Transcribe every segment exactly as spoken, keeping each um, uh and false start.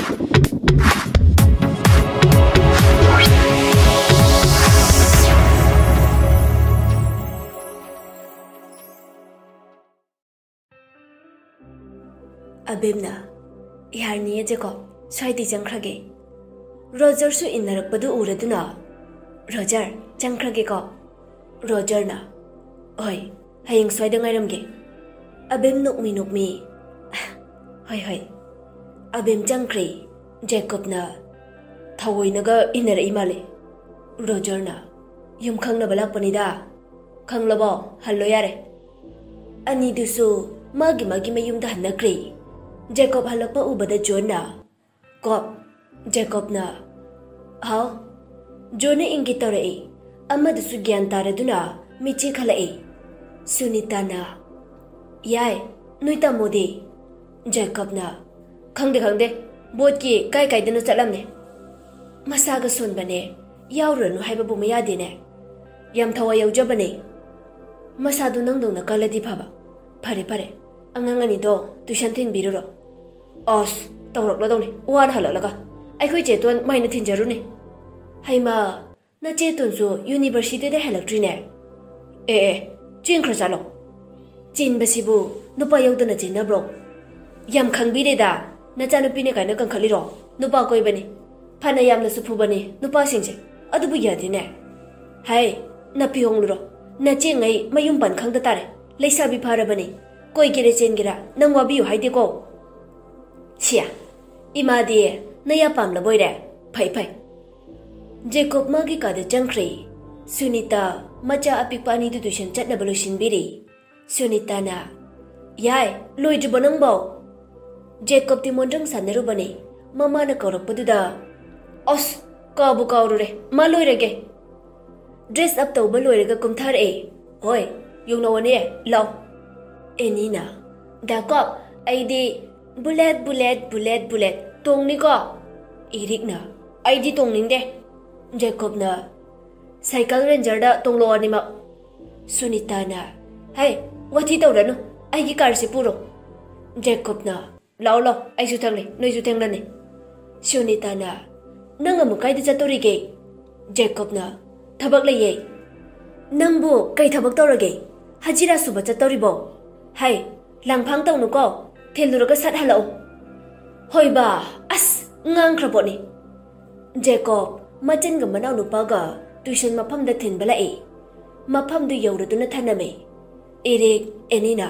ꯑꯕꯤꯝꯅ, "ꯌꯥꯔꯅꯤꯌꯦ ꯖꯦꯀꯣꯕ, ꯁ꯭ꯋꯥꯏꯗꯩ ꯆꯪꯈ꯭ꯔꯒꯦ꯫ ꯔꯣꯖꯔꯁꯨ ꯏꯟꯅꯔꯛꯄꯗꯨ ꯎꯔꯗꯨꯅ, Roger, ꯆꯪꯈ꯭ꯔꯒꯦꯀꯣ?" ꯔꯣꯖꯔꯅ, "ꯍꯣꯏ, ꯍꯌꯦꯡ ꯁ꯭ꯋꯥꯏꯗ ꯉꯥꯏꯔꯝꯒꯦ꯫" ꯑꯕꯤꯝ ꯅꯣꯛꯃꯤ ꯅꯣꯛꯃꯤ, "ꯍꯣꯏ, ꯍꯣꯏ꯫" ꯑꯕꯤꯝ ꯆꯪꯈ꯭ꯔꯦ꯫ ꯖꯦꯀꯣꯕꯅ ꯊꯑꯣꯏꯅꯒ ꯏꯟꯅꯔꯛꯏ ꯃꯥꯜꯂꯦ꯫ ꯔꯣꯖꯔꯅ, "ꯌꯨꯝ ꯈꯪꯅꯕ ꯂꯥꯛꯄꯅꯤꯗ꯫ ꯈꯪꯂꯕꯣ? ꯍꯜꯂꯣ ꯌꯥꯔꯦ꯫" ꯑꯅꯤꯗꯨꯁꯨ ꯃꯥꯒꯤ ꯃꯥꯒꯤ ꯃꯌꯨꯝꯗ ꯍꯟꯅꯈ꯭ꯔꯦ꯫ ꯖꯦꯀꯣꯕ ꯍꯜꯂꯛꯄ ꯎꯕꯗ ꯖꯣꯟꯅ, "ꯀꯣꯕ꯫" ꯖꯦꯀꯣꯕꯅ, "ꯍꯥꯎ?" ꯖꯣꯟꯅ ꯏꯪꯒꯤꯠ ꯇꯧꯔꯛꯏ꯫ ꯑꯃꯗꯨꯁꯨ ꯒ꯭ꯌꯥꯟ ꯇꯥꯔꯗꯨꯅ ꯃꯤꯠ ꯆꯦꯈꯠꯂꯛꯏ꯫ ꯁꯨꯅꯤꯇꯥꯅ, "ꯌꯥꯏ, ꯅꯣꯏ ꯇꯥꯃꯣꯗꯤ?" ꯖꯦꯀꯣꯕꯅ, "ꯈꯪꯗꯦ, ꯈꯪꯗꯦ꯫ ꯕꯣꯠꯀꯤ ꯀꯥꯏ ꯀꯥꯏꯗꯅꯣ ꯆꯠꯂꯝꯅꯦ꯫ ꯃꯁꯥꯒ ꯁꯣꯟꯕꯅꯦ, ꯌꯥꯎꯔꯨꯔꯅꯨ ꯍꯥꯏꯕꯕꯨ ꯃꯌꯥꯗꯦꯅꯦ꯫ ꯌꯥꯝ ꯊꯋꯥꯏ ꯌꯥꯎꯖꯕꯅꯦ꯫ ꯃꯁꯥꯗꯨ ꯅꯪꯗꯧꯅ ꯀꯜꯂꯗꯤ ꯐꯕ꯫ ꯐꯔꯦ, ꯐꯔꯦ꯫ ꯑꯉꯥꯡ ꯑꯅꯤꯗꯣ ꯇꯨꯏꯁꯟ ꯊꯤꯟꯕꯤꯔꯨꯔꯣ꯫" "ꯑꯁ, ꯇꯧꯔꯛꯂꯗꯧꯅꯤ꯫ ꯋꯥꯅ ꯍꯜꯂꯛꯂꯒ ꯑꯩꯈꯣꯏ ꯆꯦꯇꯣꯟ ꯃꯥꯏꯅ ꯊꯤꯟꯖꯔꯨꯅꯦ꯫" "ꯍꯩꯃꯥ, ꯅꯆꯦꯇꯣꯟꯁꯨ ꯌꯨꯅꯤꯚꯔꯁꯤꯇꯤꯗ ꯍꯜꯂꯛꯇ꯭ꯔꯤꯅꯦ꯫" "ꯑꯦ, ꯑꯦ, ꯆꯦꯟꯈ꯭ꯔ ꯆꯠꯂꯣ꯫" "ꯆꯦꯟꯕꯁꯤꯕꯨ ꯅꯨꯄꯥ ꯌꯥꯎꯗꯅ ꯆꯦꯟꯅꯕ꯭ꯔꯣ? ꯌꯥꯝ ꯈꯪꯕꯤꯔꯦꯗ, ꯅꯆꯥꯅꯨꯄꯤꯅꯦ ꯀꯥꯏꯅ ꯀꯟꯈꯠꯂꯤꯔꯣ? ꯅꯨꯄꯥ ꯀꯣꯏꯕꯅꯤ꯫ ꯐꯅ ꯌꯥꯝꯅꯁꯨ ꯐꯨꯕꯅꯤ ꯅꯨꯄꯥꯁꯤꯡꯁꯦ, ꯑꯗꯨꯕꯨ ꯌꯥꯗꯦꯅꯦ꯫ ꯍꯥꯏ, ꯅꯥꯄꯤ ꯍꯣꯡꯂꯨꯔꯣ꯫ ꯅꯆꯦꯉꯩ ꯃꯌꯨꯝ ꯄꯥꯟ ꯈꯪꯗ ꯇꯥꯔꯦ꯫ ꯂꯩꯁꯥꯕꯤ ꯐꯥꯔꯕꯅꯤ꯫ ꯀꯣꯏꯒꯦꯔꯥ ꯆꯦꯟꯒꯦꯔꯥ ꯅꯪ ꯋꯥꯕꯤꯌꯨ ꯍꯥꯏꯗꯦꯀꯣ꯫" "ꯁꯤꯌꯥ, ꯏꯃꯥꯗꯤ ꯅꯌꯥ ꯄꯥꯝꯂꯕꯣꯏꯔꯦ꯫ ꯐꯩ, ꯐꯩ꯫" ꯖꯦꯀꯣꯕ ꯃꯥꯒꯤ ꯀꯥꯗ ꯆꯪꯈ꯭ꯔꯦ꯫ ꯁꯨꯅꯤꯇꯥ ꯃꯆꯥ ꯑꯄꯤꯛꯄ ꯑꯅꯤꯗꯨ ꯇꯨꯏꯁꯟ ꯆꯠꯅꯕ ꯂꯣꯏꯁꯤꯟꯕꯤꯔꯤ꯫ ꯁꯨꯅꯤꯇꯥꯅ, "ꯌꯥꯏ, ꯂꯣꯏꯗ꯭ꯔꯤꯕꯣ ꯅꯪꯕꯣ?" ꯖꯦꯀꯣꯕꯇꯤ ꯃꯣꯟꯗ꯭ꯔꯪ ꯁꯥꯟꯅꯔꯨꯕꯅꯤ꯫ ꯃꯃꯥꯅ ꯀꯧꯔꯛꯄꯗꯨꯗ, "ꯑꯁ, ꯀꯥꯎꯕꯨ ꯀꯥꯎꯔꯨꯔꯦ, ꯃꯥ ꯂꯣꯏꯔꯒꯦ꯫" ꯗ꯭ꯔꯦꯁ ꯑꯞ ꯇꯧꯕ ꯂꯣꯏꯔꯒ ꯀꯨꯝꯊꯔꯛꯑꯦ꯫ "ꯍꯣꯏ, ꯌꯨꯡꯅꯧ ꯑꯅꯤ, ꯂꯥꯎ꯫" ꯑꯦꯅꯤꯅ, "ꯗꯥ ꯀꯣꯕ, ꯑꯩꯗꯤ ꯕꯨꯂꯦꯠ, ꯕꯨꯂꯦꯠ, ꯕꯨꯂꯦꯠ, ꯕꯨꯂꯦꯠ ꯇꯣꯡꯅꯤꯀꯣ?" ꯏꯔꯤꯛꯅ, "ꯑꯩꯗꯤ ꯇꯣꯡꯅꯤꯡꯗꯦ꯫" ꯖꯦꯀꯣꯕꯅ, "ꯁꯥꯏꯀꯜ ꯔꯦꯟꯖꯔꯗ ꯇꯣꯡꯂꯣ ꯑꯅꯤꯃꯛ꯫" ꯁꯨꯅꯤꯇꯥꯅ, "ꯍꯩ, ꯋꯥꯊꯤ ꯇꯧꯔꯅꯨ, ꯑꯩꯒꯤ ꯀꯥꯔꯁꯤ ꯄꯨꯔꯣ꯫" ꯖꯦꯀꯣꯕꯅ, "ꯂꯥꯎ, ꯂꯥꯎ, ꯑꯩꯁꯨ ꯊꯪꯂꯦ, ꯅꯣꯏꯁꯨ ꯊꯦꯡꯂꯅꯤ꯫" ꯁꯨꯅꯤꯇꯥꯅ, "ꯅꯪ ꯑꯃꯨꯛ ꯀꯥꯏꯗ ꯆꯠꯇꯣꯔꯤꯒꯦ?" ꯖꯦꯀꯣꯕꯅ, "ꯊꯕꯛ ꯂꯩꯌꯦ꯫" "ꯅꯪꯕꯨ ꯀꯩ ꯊꯕꯛ ꯇꯧꯔꯒꯦ? ꯍꯖꯤꯔꯥ ꯁꯨꯕ ꯆꯠꯇꯧꯔꯤꯕꯣ? ꯍꯥꯏ, ꯂꯥꯡꯐꯥꯡ ꯇꯧꯅꯨꯀꯣ, ꯊꯤꯜꯂꯨꯔꯒ ꯁꯠ ꯍꯜꯂꯛꯎ꯫" "ꯍꯣꯏꯕ, ꯑꯁ, ꯉꯥꯡꯈ꯭ꯔ ꯄꯣꯠꯅꯤ꯫" ꯖꯦꯀꯣꯕ ꯃꯆꯟꯒ ꯃꯅꯥꯎꯅꯨꯄꯥꯒ ꯇ꯭ꯌꯨꯁꯟ ꯃꯐꯝꯗ ꯊꯤꯟꯕ ꯂꯥꯛꯏ꯫ ꯃꯐꯝꯗꯨ ꯌꯧꯔꯗꯨꯅ ꯊꯅꯝꯃꯤ꯫ ꯏꯔꯤꯛ, ꯑꯦꯅꯤꯅ,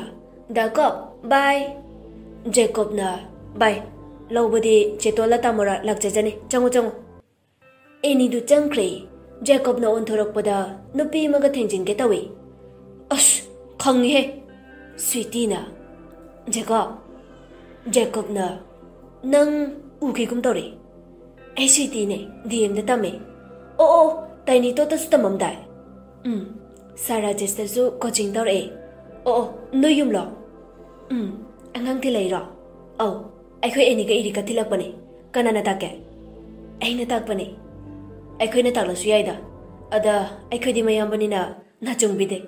"ꯗꯥ ꯀꯣꯕ, ꯕꯥꯏ꯫" ꯖꯦꯀꯣꯕꯅ, "ꯕꯥꯏ, ꯂꯧꯕꯗꯤ ꯆꯦꯇꯣꯜꯂ ꯇꯥꯃꯣꯔꯥ ꯂꯥꯛꯆꯖꯅꯤ꯫ ꯆꯪꯉꯨ, ꯆꯪꯉꯨ꯫" ꯑꯦꯅꯤꯗꯨ ꯆꯪꯈ꯭ꯔꯦ꯫ ꯖꯦꯀꯣꯕꯅ ꯑꯣꯟꯊꯣꯔꯛꯄꯗ ꯅꯨꯄꯤ ꯑꯃꯒ ꯊꯦꯡꯖꯤꯟꯒꯦ ꯇꯧꯏ꯫ "ꯑꯁ, ꯈꯪꯉꯤꯍꯦ꯫" ꯁ꯭ꯋꯤꯇꯤꯅ꯫ "ꯖꯦꯀꯣꯕ꯫" ꯖꯦꯀꯣꯕꯅ, "ꯅꯪ ꯎꯈꯤꯒꯨꯝ ꯇꯧꯔꯦ꯫" "ꯑꯩ ꯁ꯭ꯋꯤꯇꯤꯅꯦ, ꯗꯤ ꯑꯦꯝꯗ ꯇꯝꯃꯦ꯫" "ꯑꯣ, ꯑꯣ, ꯇꯥꯏꯅꯤ ꯇꯣꯠꯇꯁꯨ ꯇꯝꯃꯝꯗꯥꯏ?" "ꯎꯝ, ꯁꯥꯔ ꯔꯥꯖꯦꯁꯇꯁꯨ ꯀꯣꯆꯤꯡ ꯇꯧꯔꯛꯑꯦ꯫" "ꯑꯣ, ꯑꯣ, ꯅꯣꯏ ꯌꯨꯝꯂꯣ?" "ꯎꯝ, ꯑꯉꯥꯡ ꯊꯤꯜꯂꯛꯏꯔꯣ?" "ꯑꯧ, ꯑꯩꯈꯣꯏ ꯑꯦꯅꯤꯒ ꯏꯔꯤꯛꯀ ꯊꯤꯜꯂꯛꯄꯅꯦ꯫" "ꯀꯅꯥꯅ ꯇꯥꯛꯀꯦ?" "ꯑꯩꯅ ꯇꯥꯛꯄꯅꯦ꯫" "ꯑꯩꯈꯣꯏꯅ ꯇꯥꯛꯂꯁꯨ ꯌꯥꯏꯗ꯫ ꯑꯗ ꯑꯩꯈꯣꯏꯗꯤ ꯃꯌꯥꯝꯕꯅꯤꯅ ꯅꯥꯆꯨꯡꯕꯤꯗꯦ꯫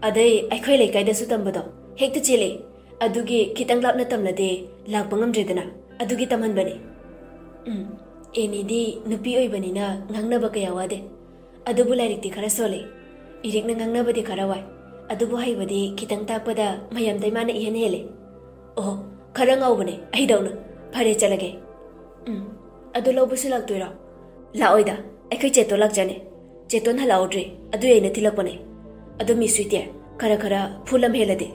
ꯑꯗꯩ ꯑꯩꯈꯣꯏ ꯂꯩꯀꯥꯏꯗꯁꯨ ꯇꯝꯕꯗꯣ ꯍꯦꯛꯇ ꯆꯦꯜꯂꯦ꯫ ꯑꯗꯨꯒꯤ ꯈꯤꯇꯪ ꯂꯥꯞꯅ ꯇꯝꯂꯗꯤ ꯂꯥꯛꯄ ꯉꯝꯗ꯭ꯔꯦꯗꯅ꯫ ꯑꯗꯨꯒꯤ ꯇꯝꯍꯟꯕꯅꯦ꯫" "ꯎꯝ, ꯑꯦꯅꯤꯗꯤ ꯅꯨꯄꯤ ꯑꯣꯏꯕꯅꯤꯅ ꯉꯥꯡꯅꯕ ꯀꯌꯥ ꯋꯥꯗꯦ꯫ ꯑꯗꯨꯕꯨ ꯂꯥꯏꯔꯤꯛꯇꯤ ꯈꯔ ꯁꯣꯜꯂꯤ꯫ ꯏꯔꯤꯛꯅ ꯉꯥꯡꯅꯕꯗꯤ ꯈꯔ ꯋꯥꯏ꯫ ꯑꯗꯨꯕꯨ ꯍꯩꯕꯗꯤ ꯈꯤꯇꯪ ꯇꯥꯛꯄꯗ ꯃꯌꯥꯝꯗꯩ ꯃꯥꯅ ꯏꯍꯦꯟ ꯍꯦꯜꯂꯦ꯫" "ꯑꯣꯍꯣ, ꯈꯔ ꯉꯥꯎꯕꯅꯦ ꯑꯩꯗꯧꯅ꯫ ꯐꯔꯦ, ꯆꯠꯂꯒꯦ꯫" "ꯎꯝ, ꯑꯗꯨ ꯂꯧꯕꯁꯨ ꯂꯥꯛꯇꯣꯏꯔꯣ?" "ꯂꯥꯛꯑꯣꯏꯗ, ꯑꯩꯈꯣꯏ ꯆꯦꯇꯣꯟ ꯂꯥꯛꯆꯅꯤ꯫ ꯆꯦꯇꯣꯟ ꯍꯜꯂꯛꯍꯧꯗ꯭ꯔꯤ, ꯑꯗꯨꯏ ꯑꯩꯅ ꯊꯤꯜꯂꯛꯄꯅꯦ꯫ ꯑꯗꯣ ꯃꯤꯁ ꯁ꯭ꯋꯤꯇꯤ, ꯈꯔ ꯈꯔ ꯐꯨ ꯂꯝ ꯍꯦꯜꯂꯗꯤ꯫"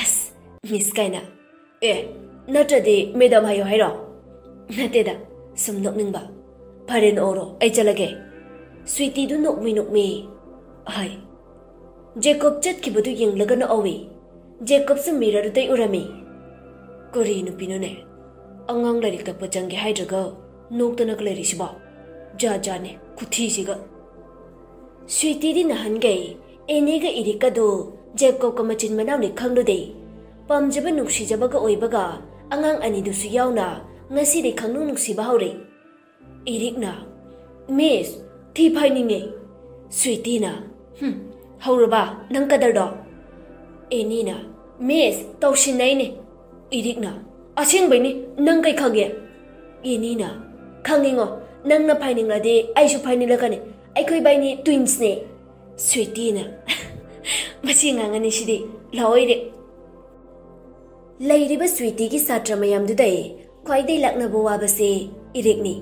"ꯑꯁ, ꯃꯤꯁ ꯀꯥꯏꯅ꯫ ꯑꯦ, ꯅꯠꯇ꯭ꯔꯗꯤ ꯃꯦꯗꯥꯝ ꯍꯥꯏꯌꯣ ꯍꯥꯏꯔꯣ?" "ꯅꯠꯇꯦꯗ, ꯁꯨꯝ ꯅꯣꯛꯅꯤꯡꯕ꯫ ꯐꯔꯦ, ꯅꯣꯛꯑꯣꯔꯣ, ꯑꯩ ꯆꯠꯂꯒꯦ꯫" ꯁ꯭ꯋꯤꯇꯤꯗꯨ ꯅꯣꯛꯃꯤ ꯅꯣꯛꯃꯤ꯫ ꯍꯥꯏ꯫ ꯖꯦꯀꯣꯕ ꯆꯠꯈꯤꯕꯗꯨ ꯌꯦꯡꯂꯒ ꯅꯣꯛꯍꯧꯏ꯫ ꯖꯦꯀꯣꯕꯁꯨ ꯃꯤꯔꯔꯗꯨꯗꯩ ꯎꯔꯝꯃꯤ꯫ "ꯀꯔꯤ ꯅꯨꯄꯤꯅꯣꯅꯦ? ꯑꯉꯥꯡ ꯂꯥꯏꯔꯤꯛ ꯇꯥꯛꯄ ꯆꯪꯒꯦ ꯍꯥꯏꯗ꯭ꯔꯒ ꯅꯣꯛꯇꯅꯒ ꯂꯩꯔꯤꯁꯤꯕꯣ? ꯖꯥꯠ ꯖꯥꯠꯅꯦ ꯈꯨꯊꯤꯁꯤꯒ꯫" ꯁ꯭ꯋꯤꯇꯤꯗꯤ ꯅꯍꯥꯟꯒꯩ ꯑꯦꯅꯤꯒ ꯏꯔꯤꯛꯀꯗꯨ ꯖꯦꯀꯣꯕꯀ ꯃꯆꯤꯟ ꯃꯅꯥꯎꯅꯤ ꯈꯪꯂꯨꯗꯦ꯫ ꯄꯥꯝꯖꯕ ꯅꯨꯡꯁꯤꯖꯕꯒ ꯑꯣꯏꯕꯒ ꯑꯉꯥꯡ ꯑꯅꯤꯗꯨꯁꯨ ꯌꯥꯎꯅ ꯉꯁꯤꯗꯤ ꯈꯪꯅꯨꯡ ꯅꯨꯡꯁꯤꯕ ꯍꯧꯔꯦ꯫ ꯏꯔꯤꯛꯅ, "ꯃꯤꯁ, ꯊꯤ ꯐꯥꯏꯅꯤꯡꯉꯦ꯫" ꯁ꯭ꯋꯤꯇꯤꯅ, "ꯍꯨꯝ, ꯍꯧꯔꯕ ꯅꯪ ꯀꯗꯔꯗꯣ?" ꯑꯦꯅꯤꯅ, "ꯃꯤꯁ, ꯇꯧꯁꯤꯟꯅꯩꯅꯦ꯫" ꯏꯔꯤꯛꯅ, "ꯑꯁꯦꯡꯕꯩꯅꯤ, ꯅꯪ ꯀꯩ ꯈꯪꯒꯦ?" ꯑꯦꯅꯤꯅ, "ꯈꯪꯉꯤꯉꯣ, ꯅꯪꯅ ꯐꯥꯏꯅꯤꯡꯂꯗꯤ ꯑꯩꯁꯨ ꯐꯥꯏꯅꯤꯡꯂꯛꯀꯅꯤ꯫ ꯑꯩꯈꯣꯏ ꯕꯥꯏꯅꯤ ꯇ꯭ꯋꯤꯟꯁꯅꯦ꯫" ꯁ꯭ꯋꯤꯇꯤꯅ, "ꯃꯁꯤ ꯑꯉꯥꯡ ꯑꯅꯤꯁꯤꯗꯤ ꯂꯣꯏꯔꯦ꯫" ꯂꯩꯔꯤꯕ ꯁ꯭ꯋꯤꯇꯤꯒꯤ ꯁꯥꯇ꯭ꯔ ꯃꯌꯥꯝꯗꯨꯗꯩ ꯈ꯭ꯋꯥꯏꯗꯩ ꯂꯥꯛꯅꯕ ꯋꯥꯕꯁꯦ ꯏꯔꯤꯛꯅꯤ꯫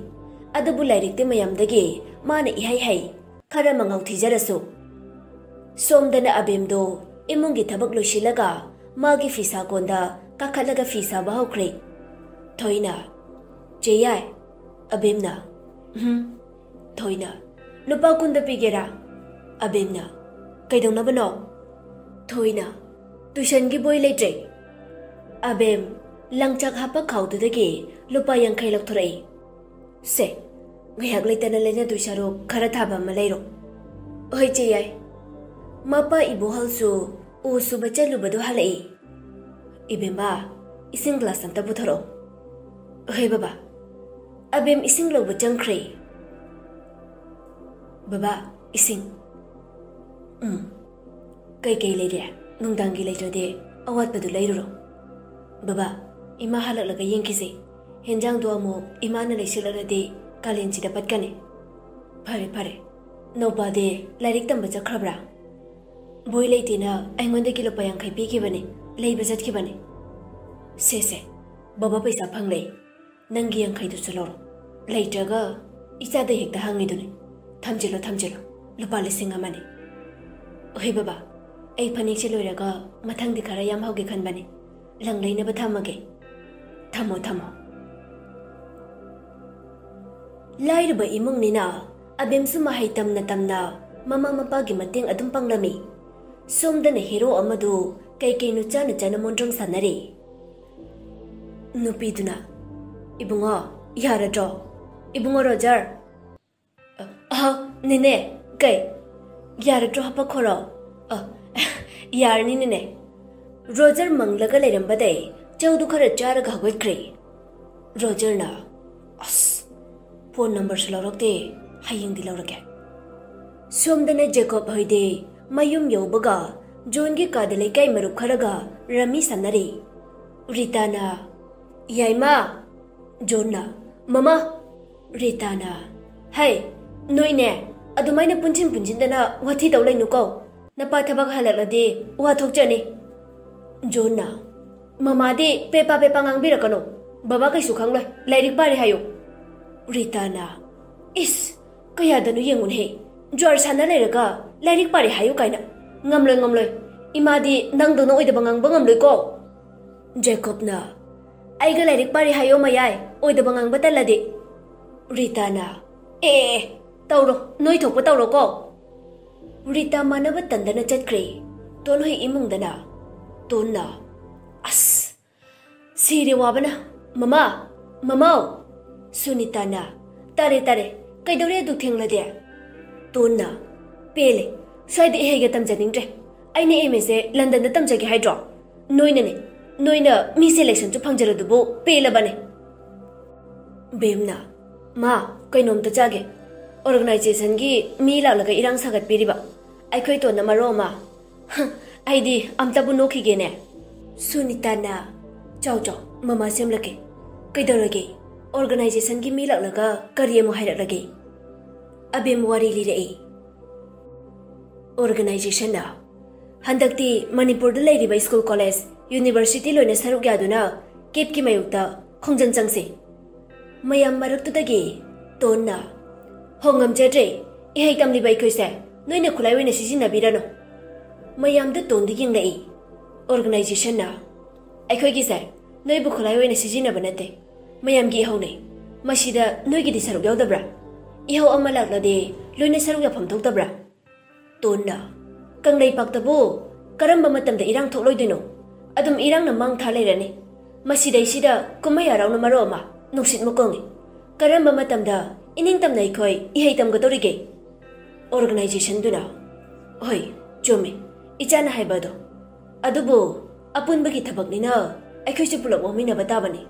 ꯑꯗꯨꯕꯨ ꯂꯥꯏꯔꯤꯛꯇꯤ ꯃꯌꯥꯝꯗꯒꯤ ꯃꯥꯅ ꯏꯍꯩ ꯍꯩ꯫ ꯈꯔ ꯃꯉꯥꯎ ꯊꯤꯖꯔꯁꯨ꯫ ꯁꯣꯝꯗꯅ ꯑꯕꯦꯝꯗꯣ ꯏꯃꯨꯡꯒꯤ ꯊꯕꯛ ꯂꯣꯏꯁꯤꯜꯂꯒ ꯃꯥꯒꯤ ꯐꯤꯁꯥ ꯀꯣꯟꯗ ꯀꯥꯈꯠꯂꯒ ꯐꯤ ꯁꯥꯕ ꯍꯧꯈ꯭ꯔꯦ꯫ ꯊꯣꯏꯅ, "ꯆꯦ ꯌꯥꯏ꯫" ꯑꯕꯦꯝꯅ, "ꯎꯝ꯫" ꯊꯣꯏꯅ, "ꯂꯨꯄꯥ ꯀꯨꯟꯗ ꯄꯤꯒꯦꯔꯥ?" ꯑꯕꯦꯝꯅ, "ꯀꯩꯗꯧꯅꯕꯅꯣ?" ꯊꯣꯏꯅ, "ꯇꯨꯏꯁꯟꯒꯤ ꯕꯣꯏ ꯂꯩꯇ꯭ꯔꯦ꯫" ꯑꯕꯦꯝ ꯂꯪꯆꯥꯛ ꯍꯥꯞꯄ ꯈꯥꯎꯗꯨꯗꯒꯤ ꯂꯨꯄꯥ ꯌꯥꯡꯈꯩ ꯂꯧꯊꯣꯔꯛꯏ꯫ "ꯁꯦ, ꯉꯥꯏꯍꯥꯛ ꯂꯩꯇꯅ ꯂꯩꯅꯗꯣꯏ ꯁꯔꯨꯛ ꯈꯔ ꯊꯥꯕ ꯑꯃ ꯂꯩꯔꯣ꯫" "ꯍꯣꯏ ꯆꯦ ꯌꯥꯏ꯫" ꯃꯄꯥ ꯏꯕꯣꯍꯜꯁꯨ ꯎ ꯁꯨꯕ ꯆꯠꯂꯨꯕꯗꯨ ꯍꯜꯂꯛꯏ꯫ "ꯏꯕꯦꯝꯃ, ꯏꯁꯤꯡ ꯒ꯭ꯂꯥꯁ ꯑꯝꯇ ꯄꯨꯊꯣꯔꯛꯑꯣ꯫" "ꯍꯣꯏ ꯕꯕꯥ꯫" ꯑꯕꯦꯝ ꯏꯁꯤꯡ ꯂꯧꯕ ꯆꯪꯈ꯭ꯔꯦ꯫ "ꯕꯕꯥ, ꯏꯁꯤꯡ꯫" "ꯎꯝ꯫ ꯀꯩꯀꯩ ꯂꯩꯔꯦ? ꯅꯨꯡꯗꯥꯡꯒꯤ ꯂꯩꯇ꯭ꯔꯗꯤ ꯑꯋꯥꯠꯄꯗꯨ ꯂꯩꯔꯨꯔꯣ꯫" "ꯕꯕꯥ, ꯏꯃꯥ ꯍꯜꯂꯛꯂꯒ ꯌꯦꯡꯈꯤꯁꯦ꯫ ꯍꯦꯟꯖꯥꯡꯗꯣ ꯑꯃꯨꯛ ꯏꯃꯥꯅ ꯂꯩꯁꯤꯜꯂꯛꯂꯗꯤ ꯀꯥꯂꯦꯟꯁꯤꯗ ꯄꯠꯀꯅꯤ꯫" "ꯐꯔꯦ, ꯐꯔꯦ꯫ ꯅꯧꯄꯥꯗꯤ ꯂꯥꯏꯔꯤꯛ ꯇꯝꯕ ꯆꯠꯈ꯭ꯔꯕ꯭ꯔꯥ?" "ꯕꯣꯏ ꯂꯩꯇꯦꯅ ꯑꯩꯉꯣꯟꯗꯒꯤ ꯂꯨꯄꯥ ꯌꯥꯡꯈꯩ ꯄꯤꯈꯤꯕꯅꯤ, ꯂꯩꯕ ꯆꯠꯈꯤꯕꯅꯤ꯫" "ꯁꯦ, ꯁꯦ, ꯕꯕꯥ ꯄꯩꯁꯥ ꯐꯪꯂꯦ꯫ ꯅꯪꯒꯤ ꯌꯥꯡꯈꯩꯗꯨꯁꯨ ꯂꯧꯔꯣ꯫ ꯂꯩꯇ꯭ꯔꯒ ꯏꯆꯥꯗ ꯍꯦꯛꯇ ꯍꯪꯉꯤꯗꯨꯅꯤ꯫ ꯊꯝꯖꯤꯜꯂꯣ, ꯊꯝꯖꯤꯜꯂꯣ꯫ ꯂꯨꯄꯥ ꯂꯤꯁꯤꯡ ꯑꯃꯅꯤ꯫ ꯍꯣꯏ ꯕꯕꯥ, ꯑꯩ ꯐꯅꯦꯛꯁꯦ ꯂꯣꯏꯔꯒ ꯃꯊꯪꯗꯤ ꯈꯔ ꯌꯥꯝ ꯍꯧꯒꯦ ꯈꯟꯕꯅꯤ꯫ ꯂꯪ ꯂꯩꯅꯕ ꯊꯝꯃꯒꯦ꯫ ꯊꯝꯃꯣ, ꯊꯝꯃꯣ꯫" ꯂꯥꯏꯔꯕ ꯏꯃꯨꯡꯅꯤꯅ ꯑꯕꯦꯝꯁꯨ ꯃꯍꯩ ꯇꯝꯅ ꯇꯝꯅ ꯃꯃꯥ ꯃꯄꯥꯒꯤ ꯃꯇꯦꯡ ꯑꯗꯨꯝ ꯄꯥꯡꯂꯝꯃꯤ꯫ ꯁꯣꯝꯗꯅ ꯍꯦꯔꯣ ꯑꯃꯗꯨ ꯀꯩ ꯀꯩꯅꯣ ꯆꯥꯅ ꯆꯥꯅ ꯃꯣꯟꯗ꯭ꯔꯪ ꯁꯥꯟꯅꯔꯤ꯫ ꯅꯨꯄꯤꯗꯨꯅ, "ꯏꯕꯨꯡꯉꯣ, ꯌꯥꯔꯗ꯭ꯔꯣ? ꯏꯕꯨꯡꯉꯣ ꯔꯣꯖꯔ!" "ꯑ, ꯑꯍ, ꯅꯦꯅꯦ, ꯀꯩ? ꯌꯥꯔꯗ꯭ꯔꯣ ꯍꯥꯄꯛꯈꯣꯔꯣ?" "ꯑ, ꯌꯥꯔꯅꯤ ꯅꯦꯅꯦ꯫" ꯔꯣꯖꯔ ꯃꯪꯂꯒ ꯂꯩꯔꯝꯕꯗꯩ ꯆꯧꯗꯨ ꯈꯔ ꯆꯥꯔꯒ ꯍꯧꯒꯠꯈ꯭ꯔꯦ꯫ ꯔꯣꯖꯔꯅ, "ꯑꯁ, ꯐꯣꯟ ꯅꯝꯕꯔꯁꯨ ꯂꯧꯔꯛꯇꯦ, ꯍꯌꯦꯡꯗꯤ ꯂꯧꯔꯒꯦ꯫" ꯁꯣꯝꯗꯅ ꯖꯦꯀꯣꯕ ꯍꯣꯏꯗꯤ ꯃꯌꯨꯝ ꯌꯧꯕꯒ ꯖꯣꯟꯒꯤ ꯀꯥꯗ ꯂꯩꯀꯥꯏ ꯃꯔꯨꯞ ꯈꯔꯒ ꯔꯃꯤ ꯁꯥꯟꯅꯔꯤ꯫ ꯔꯤꯇꯥꯅ, "ꯌꯥꯏꯃ!" ꯖꯣꯟꯅ, "ꯃꯃꯥ!" ꯔꯤꯇꯥꯅ, "ꯍꯩ, ꯅꯣꯏꯅꯦ, ꯑꯗꯨꯃꯥꯏꯅ ꯄꯨꯟꯁꯤꯟ ꯄꯨꯟꯁꯤꯟꯗꯅ ꯋꯥꯊꯤ ꯇꯧ ꯂꯩꯅꯨꯀꯣ꯫ ꯅꯄꯥ ꯊꯕꯛ ꯍꯜꯂꯛꯂꯗꯤ ꯋꯥ ꯊꯣꯛꯆꯅꯤ꯫" ꯖꯣꯟꯅ, "ꯃꯃꯥꯗꯤ ꯄꯦꯄꯥ ꯄꯦꯄꯥ ꯉꯥꯡꯕꯤꯔꯛꯀꯅꯨ꯫ ꯕꯕꯥ ꯀꯩꯁꯨ ꯈꯪꯂꯣꯏ꯫ ꯂꯥꯏꯔꯤꯛ ꯄꯥꯔꯦ ꯍꯥꯏꯌꯨ꯫" ꯔꯤꯇꯥꯅ, "ꯏꯁ, ꯀꯌꯥꯗꯅꯣ ꯌꯦꯡꯉꯨꯅꯦꯍꯦ꯫ ꯖ꯭ꯋꯥꯔ ꯁꯥꯟꯅ ꯂꯩꯔꯒ ꯂꯥꯏꯔꯤꯛ ꯄꯥꯔꯦ ꯍꯥꯏꯌꯨ ꯀꯥꯏꯅ꯫ ꯉꯝꯂꯣꯏ, ꯉꯝꯂꯣꯏ꯫ ꯏꯃꯥꯗꯤ ꯅꯪꯗꯧꯅ ꯑꯣꯏꯗꯕ ꯉꯥꯡꯕ ꯉꯝꯂꯣꯏꯀꯣ꯫" ꯖꯦꯀꯣꯕꯅ, "ꯑꯩꯒ ꯂꯥꯏꯔꯤꯛ ꯄꯥꯔꯦ ꯍꯥꯏꯌꯣ ꯃꯌꯥꯏ, ꯑꯣꯏꯗꯕ ꯉꯥꯡꯕ ꯇꯜꯂꯗꯤ꯫" ꯔꯤꯇꯥꯅ, "ꯑꯦ, ꯑꯦ, ꯑꯦ, ꯇꯧꯔꯣ, ꯅꯣꯏ ꯊꯣꯛꯄ ꯇꯧꯔꯣꯀꯣ꯫" ꯔꯤꯇꯥ ꯃꯥꯟꯅꯕ ꯇꯟꯗꯅ ꯆꯠꯈ꯭ꯔꯦ꯫ ꯇꯣꯟ ꯍꯣꯏ ꯏꯃꯨꯡꯗꯅ ꯇꯣꯟꯅ, "ꯑꯁ, ꯁꯤꯔꯦ ꯋꯥꯕꯅ꯫ ꯃꯃꯥ, ꯃꯃꯥꯎ!" ꯁꯨꯅꯤꯇꯥꯅ, "ꯇꯥꯔꯦ, ꯇꯥꯔꯦ꯫ ꯀꯩꯗꯧꯔꯦ ꯑꯗꯨꯛ ꯊꯦꯡꯂꯗꯤ?" ꯇꯣꯟꯅ, "ꯄꯦꯜꯂꯦ꯫ ꯁ꯭ꯋꯥꯏꯗ ꯏꯍꯩꯒ ꯇꯝꯖꯅꯤꯡꯗ꯭ꯔꯦ꯫ ꯑꯩꯅ ꯑꯦꯝ ꯑꯦꯁꯦ ꯂꯟꯗꯟꯗ ꯇꯝꯖꯒꯦ ꯍꯥꯏꯗ꯭ꯔꯣ? ꯅꯣꯏꯅꯅꯦ, ꯅꯣꯏꯅ ꯃꯤ ꯁꯦꯂꯦꯛꯁꯟꯁꯨ ꯐꯪꯖꯔꯗꯨꯕꯨ ꯄꯦꯜꯂꯕꯅꯦ꯫" ꯕꯦꯝꯅ, "ꯃꯥ, ꯀꯩꯅꯣꯝꯇ ꯆꯥꯒꯦ꯫ ꯑꯣꯔꯒꯅꯥꯏꯖꯦꯁꯟꯒꯤ ꯃꯤ ꯂꯥꯛꯂꯒ ꯏꯔꯥꯡ ꯁꯥꯒꯠꯄꯤꯔꯤꯕ꯫ ꯑꯩꯈꯣꯏ ꯇꯣꯟꯅ ꯃꯔꯣ ꯑꯃ꯫ ꯍ, ꯑꯩꯗꯤ ꯑꯝꯇꯕꯨ ꯅꯣꯛꯈꯤꯒꯦꯅꯦ꯫" ꯁꯨꯅꯤꯇꯥꯅ, "ꯆꯥꯎ, ꯆꯥꯎ, ꯃꯃꯥ ꯁꯦꯝꯂꯛꯀꯦ꯫ ꯀꯩꯗꯧꯔꯒꯦ? ꯑꯣꯔꯒꯅꯥꯏꯖꯦꯁꯟꯒꯤ ꯃꯤ ꯂꯥꯛꯂꯒ ꯀꯔꯤ ꯑꯃꯨꯛ ꯍꯥꯏꯔꯛꯂꯒꯦ?" ꯑꯕꯦꯝ ꯋꯥꯔꯤ ꯂꯤꯔꯛꯏ꯫ ꯑꯣꯔꯒꯅꯥꯏꯖꯦꯁꯟꯅ, "ꯍꯟꯗꯛꯇꯤ ꯃꯅꯤꯄꯨꯔꯗ ꯂꯩꯔꯤꯕ ꯁ꯭ꯀꯨꯜ, ꯀꯣꯂꯦꯖ, ꯌꯨꯅꯤꯚꯔꯁꯤꯇꯤ ꯂꯣꯏꯅ ꯁꯔꯨꯛ ꯌꯥꯗꯨꯅ ꯀꯦꯞꯀꯤ ꯃꯥꯌꯣꯛꯇ ꯈꯣꯡꯖꯪ ꯆꯪꯁꯤ꯫" ꯃꯌꯥꯝ ꯃꯔꯛꯇꯨꯗꯒꯤ ꯇꯣꯟꯅ, "ꯍꯣ, ꯉꯝꯖꯗ꯭ꯔꯦ꯫ ꯏꯍꯩ ꯇꯝꯂꯤꯕ ꯑꯩꯈꯣꯏꯁꯦ ꯅꯣꯏꯅ ꯈꯨꯠꯂꯥꯏ ꯑꯣꯏꯅ ꯁꯤꯖꯤꯟꯅꯕꯤꯔꯅꯨ꯫" ꯃꯌꯥꯝꯗ ꯇꯣꯟꯗ ꯌꯦꯡꯂꯛꯏ꯫ ꯑꯣꯔꯒꯅꯥꯏꯖꯦꯁꯟꯅ, "ꯑꯩꯈꯣꯏꯒꯤꯁꯦ ꯅꯣꯏꯕꯨ ꯈꯨꯠꯂꯥꯏ ꯑꯣꯏꯅ ꯁꯤꯖꯤꯟꯅꯕ ꯅꯠꯇꯦ꯫ ꯃꯌꯥꯝꯒꯤ ꯏꯍꯧꯅꯦ꯫ ꯃꯁꯤꯗ ꯅꯣꯏꯒꯤꯗꯤ ꯁꯔꯨꯛ ꯌꯥꯎꯗꯕ꯭ꯔꯥ? ꯏꯍꯧ ꯑꯃ ꯂꯥꯛꯂꯗꯤ ꯂꯣꯏꯅ ꯁꯔꯨꯛ ꯌꯥꯐꯝ ꯊꯣꯛꯇꯕ꯭ꯔꯥ?" ꯇꯣꯟꯅ, "ꯀꯪꯂꯩꯄꯥꯛꯇꯕꯨ ꯀꯔꯝꯕ ꯃꯇꯝꯗ ꯏꯔꯥꯡ ꯊꯣꯛꯂꯣꯏꯗꯣꯏꯅꯣ? ꯑꯗꯨꯝ ꯏꯔꯥꯡꯅ ꯃꯥꯡ ꯊꯥ ꯂꯩꯔꯅꯤ꯫ ꯃꯁꯤꯗꯩꯁꯤꯗ ꯀꯨꯝꯍꯩ ꯍꯔꯥꯎꯅ ꯃꯔꯣ ꯑꯃ ꯅꯨꯡꯁꯤꯠ ꯃꯀꯣꯡꯉꯤ꯫ ꯀꯔꯝꯕ ꯃꯇꯝꯗ ꯏꯅꯤꯡꯇꯝꯅ ꯑꯩꯈꯣꯏ ꯏꯍꯩ ꯇꯝꯒꯗꯧꯔꯤꯒꯦ?" ꯑꯣꯔꯒꯅꯥꯏꯖꯦꯁꯟꯗꯨꯅ, "ꯍꯣꯏ, ꯆꯨꯝꯃꯤ, ꯏꯆꯥꯅ ꯍꯥꯏꯕ ꯑꯗꯣ꯫ ꯑꯗꯨꯕꯨ ꯑꯄꯨꯟꯕꯒꯤ ꯊꯕꯛꯅꯤꯅ ꯑꯩꯈꯣꯏꯁꯨ ꯄꯨꯂꯞ ꯋꯥꯃꯤꯟꯅꯕ ꯇꯥꯕꯅꯤ꯫"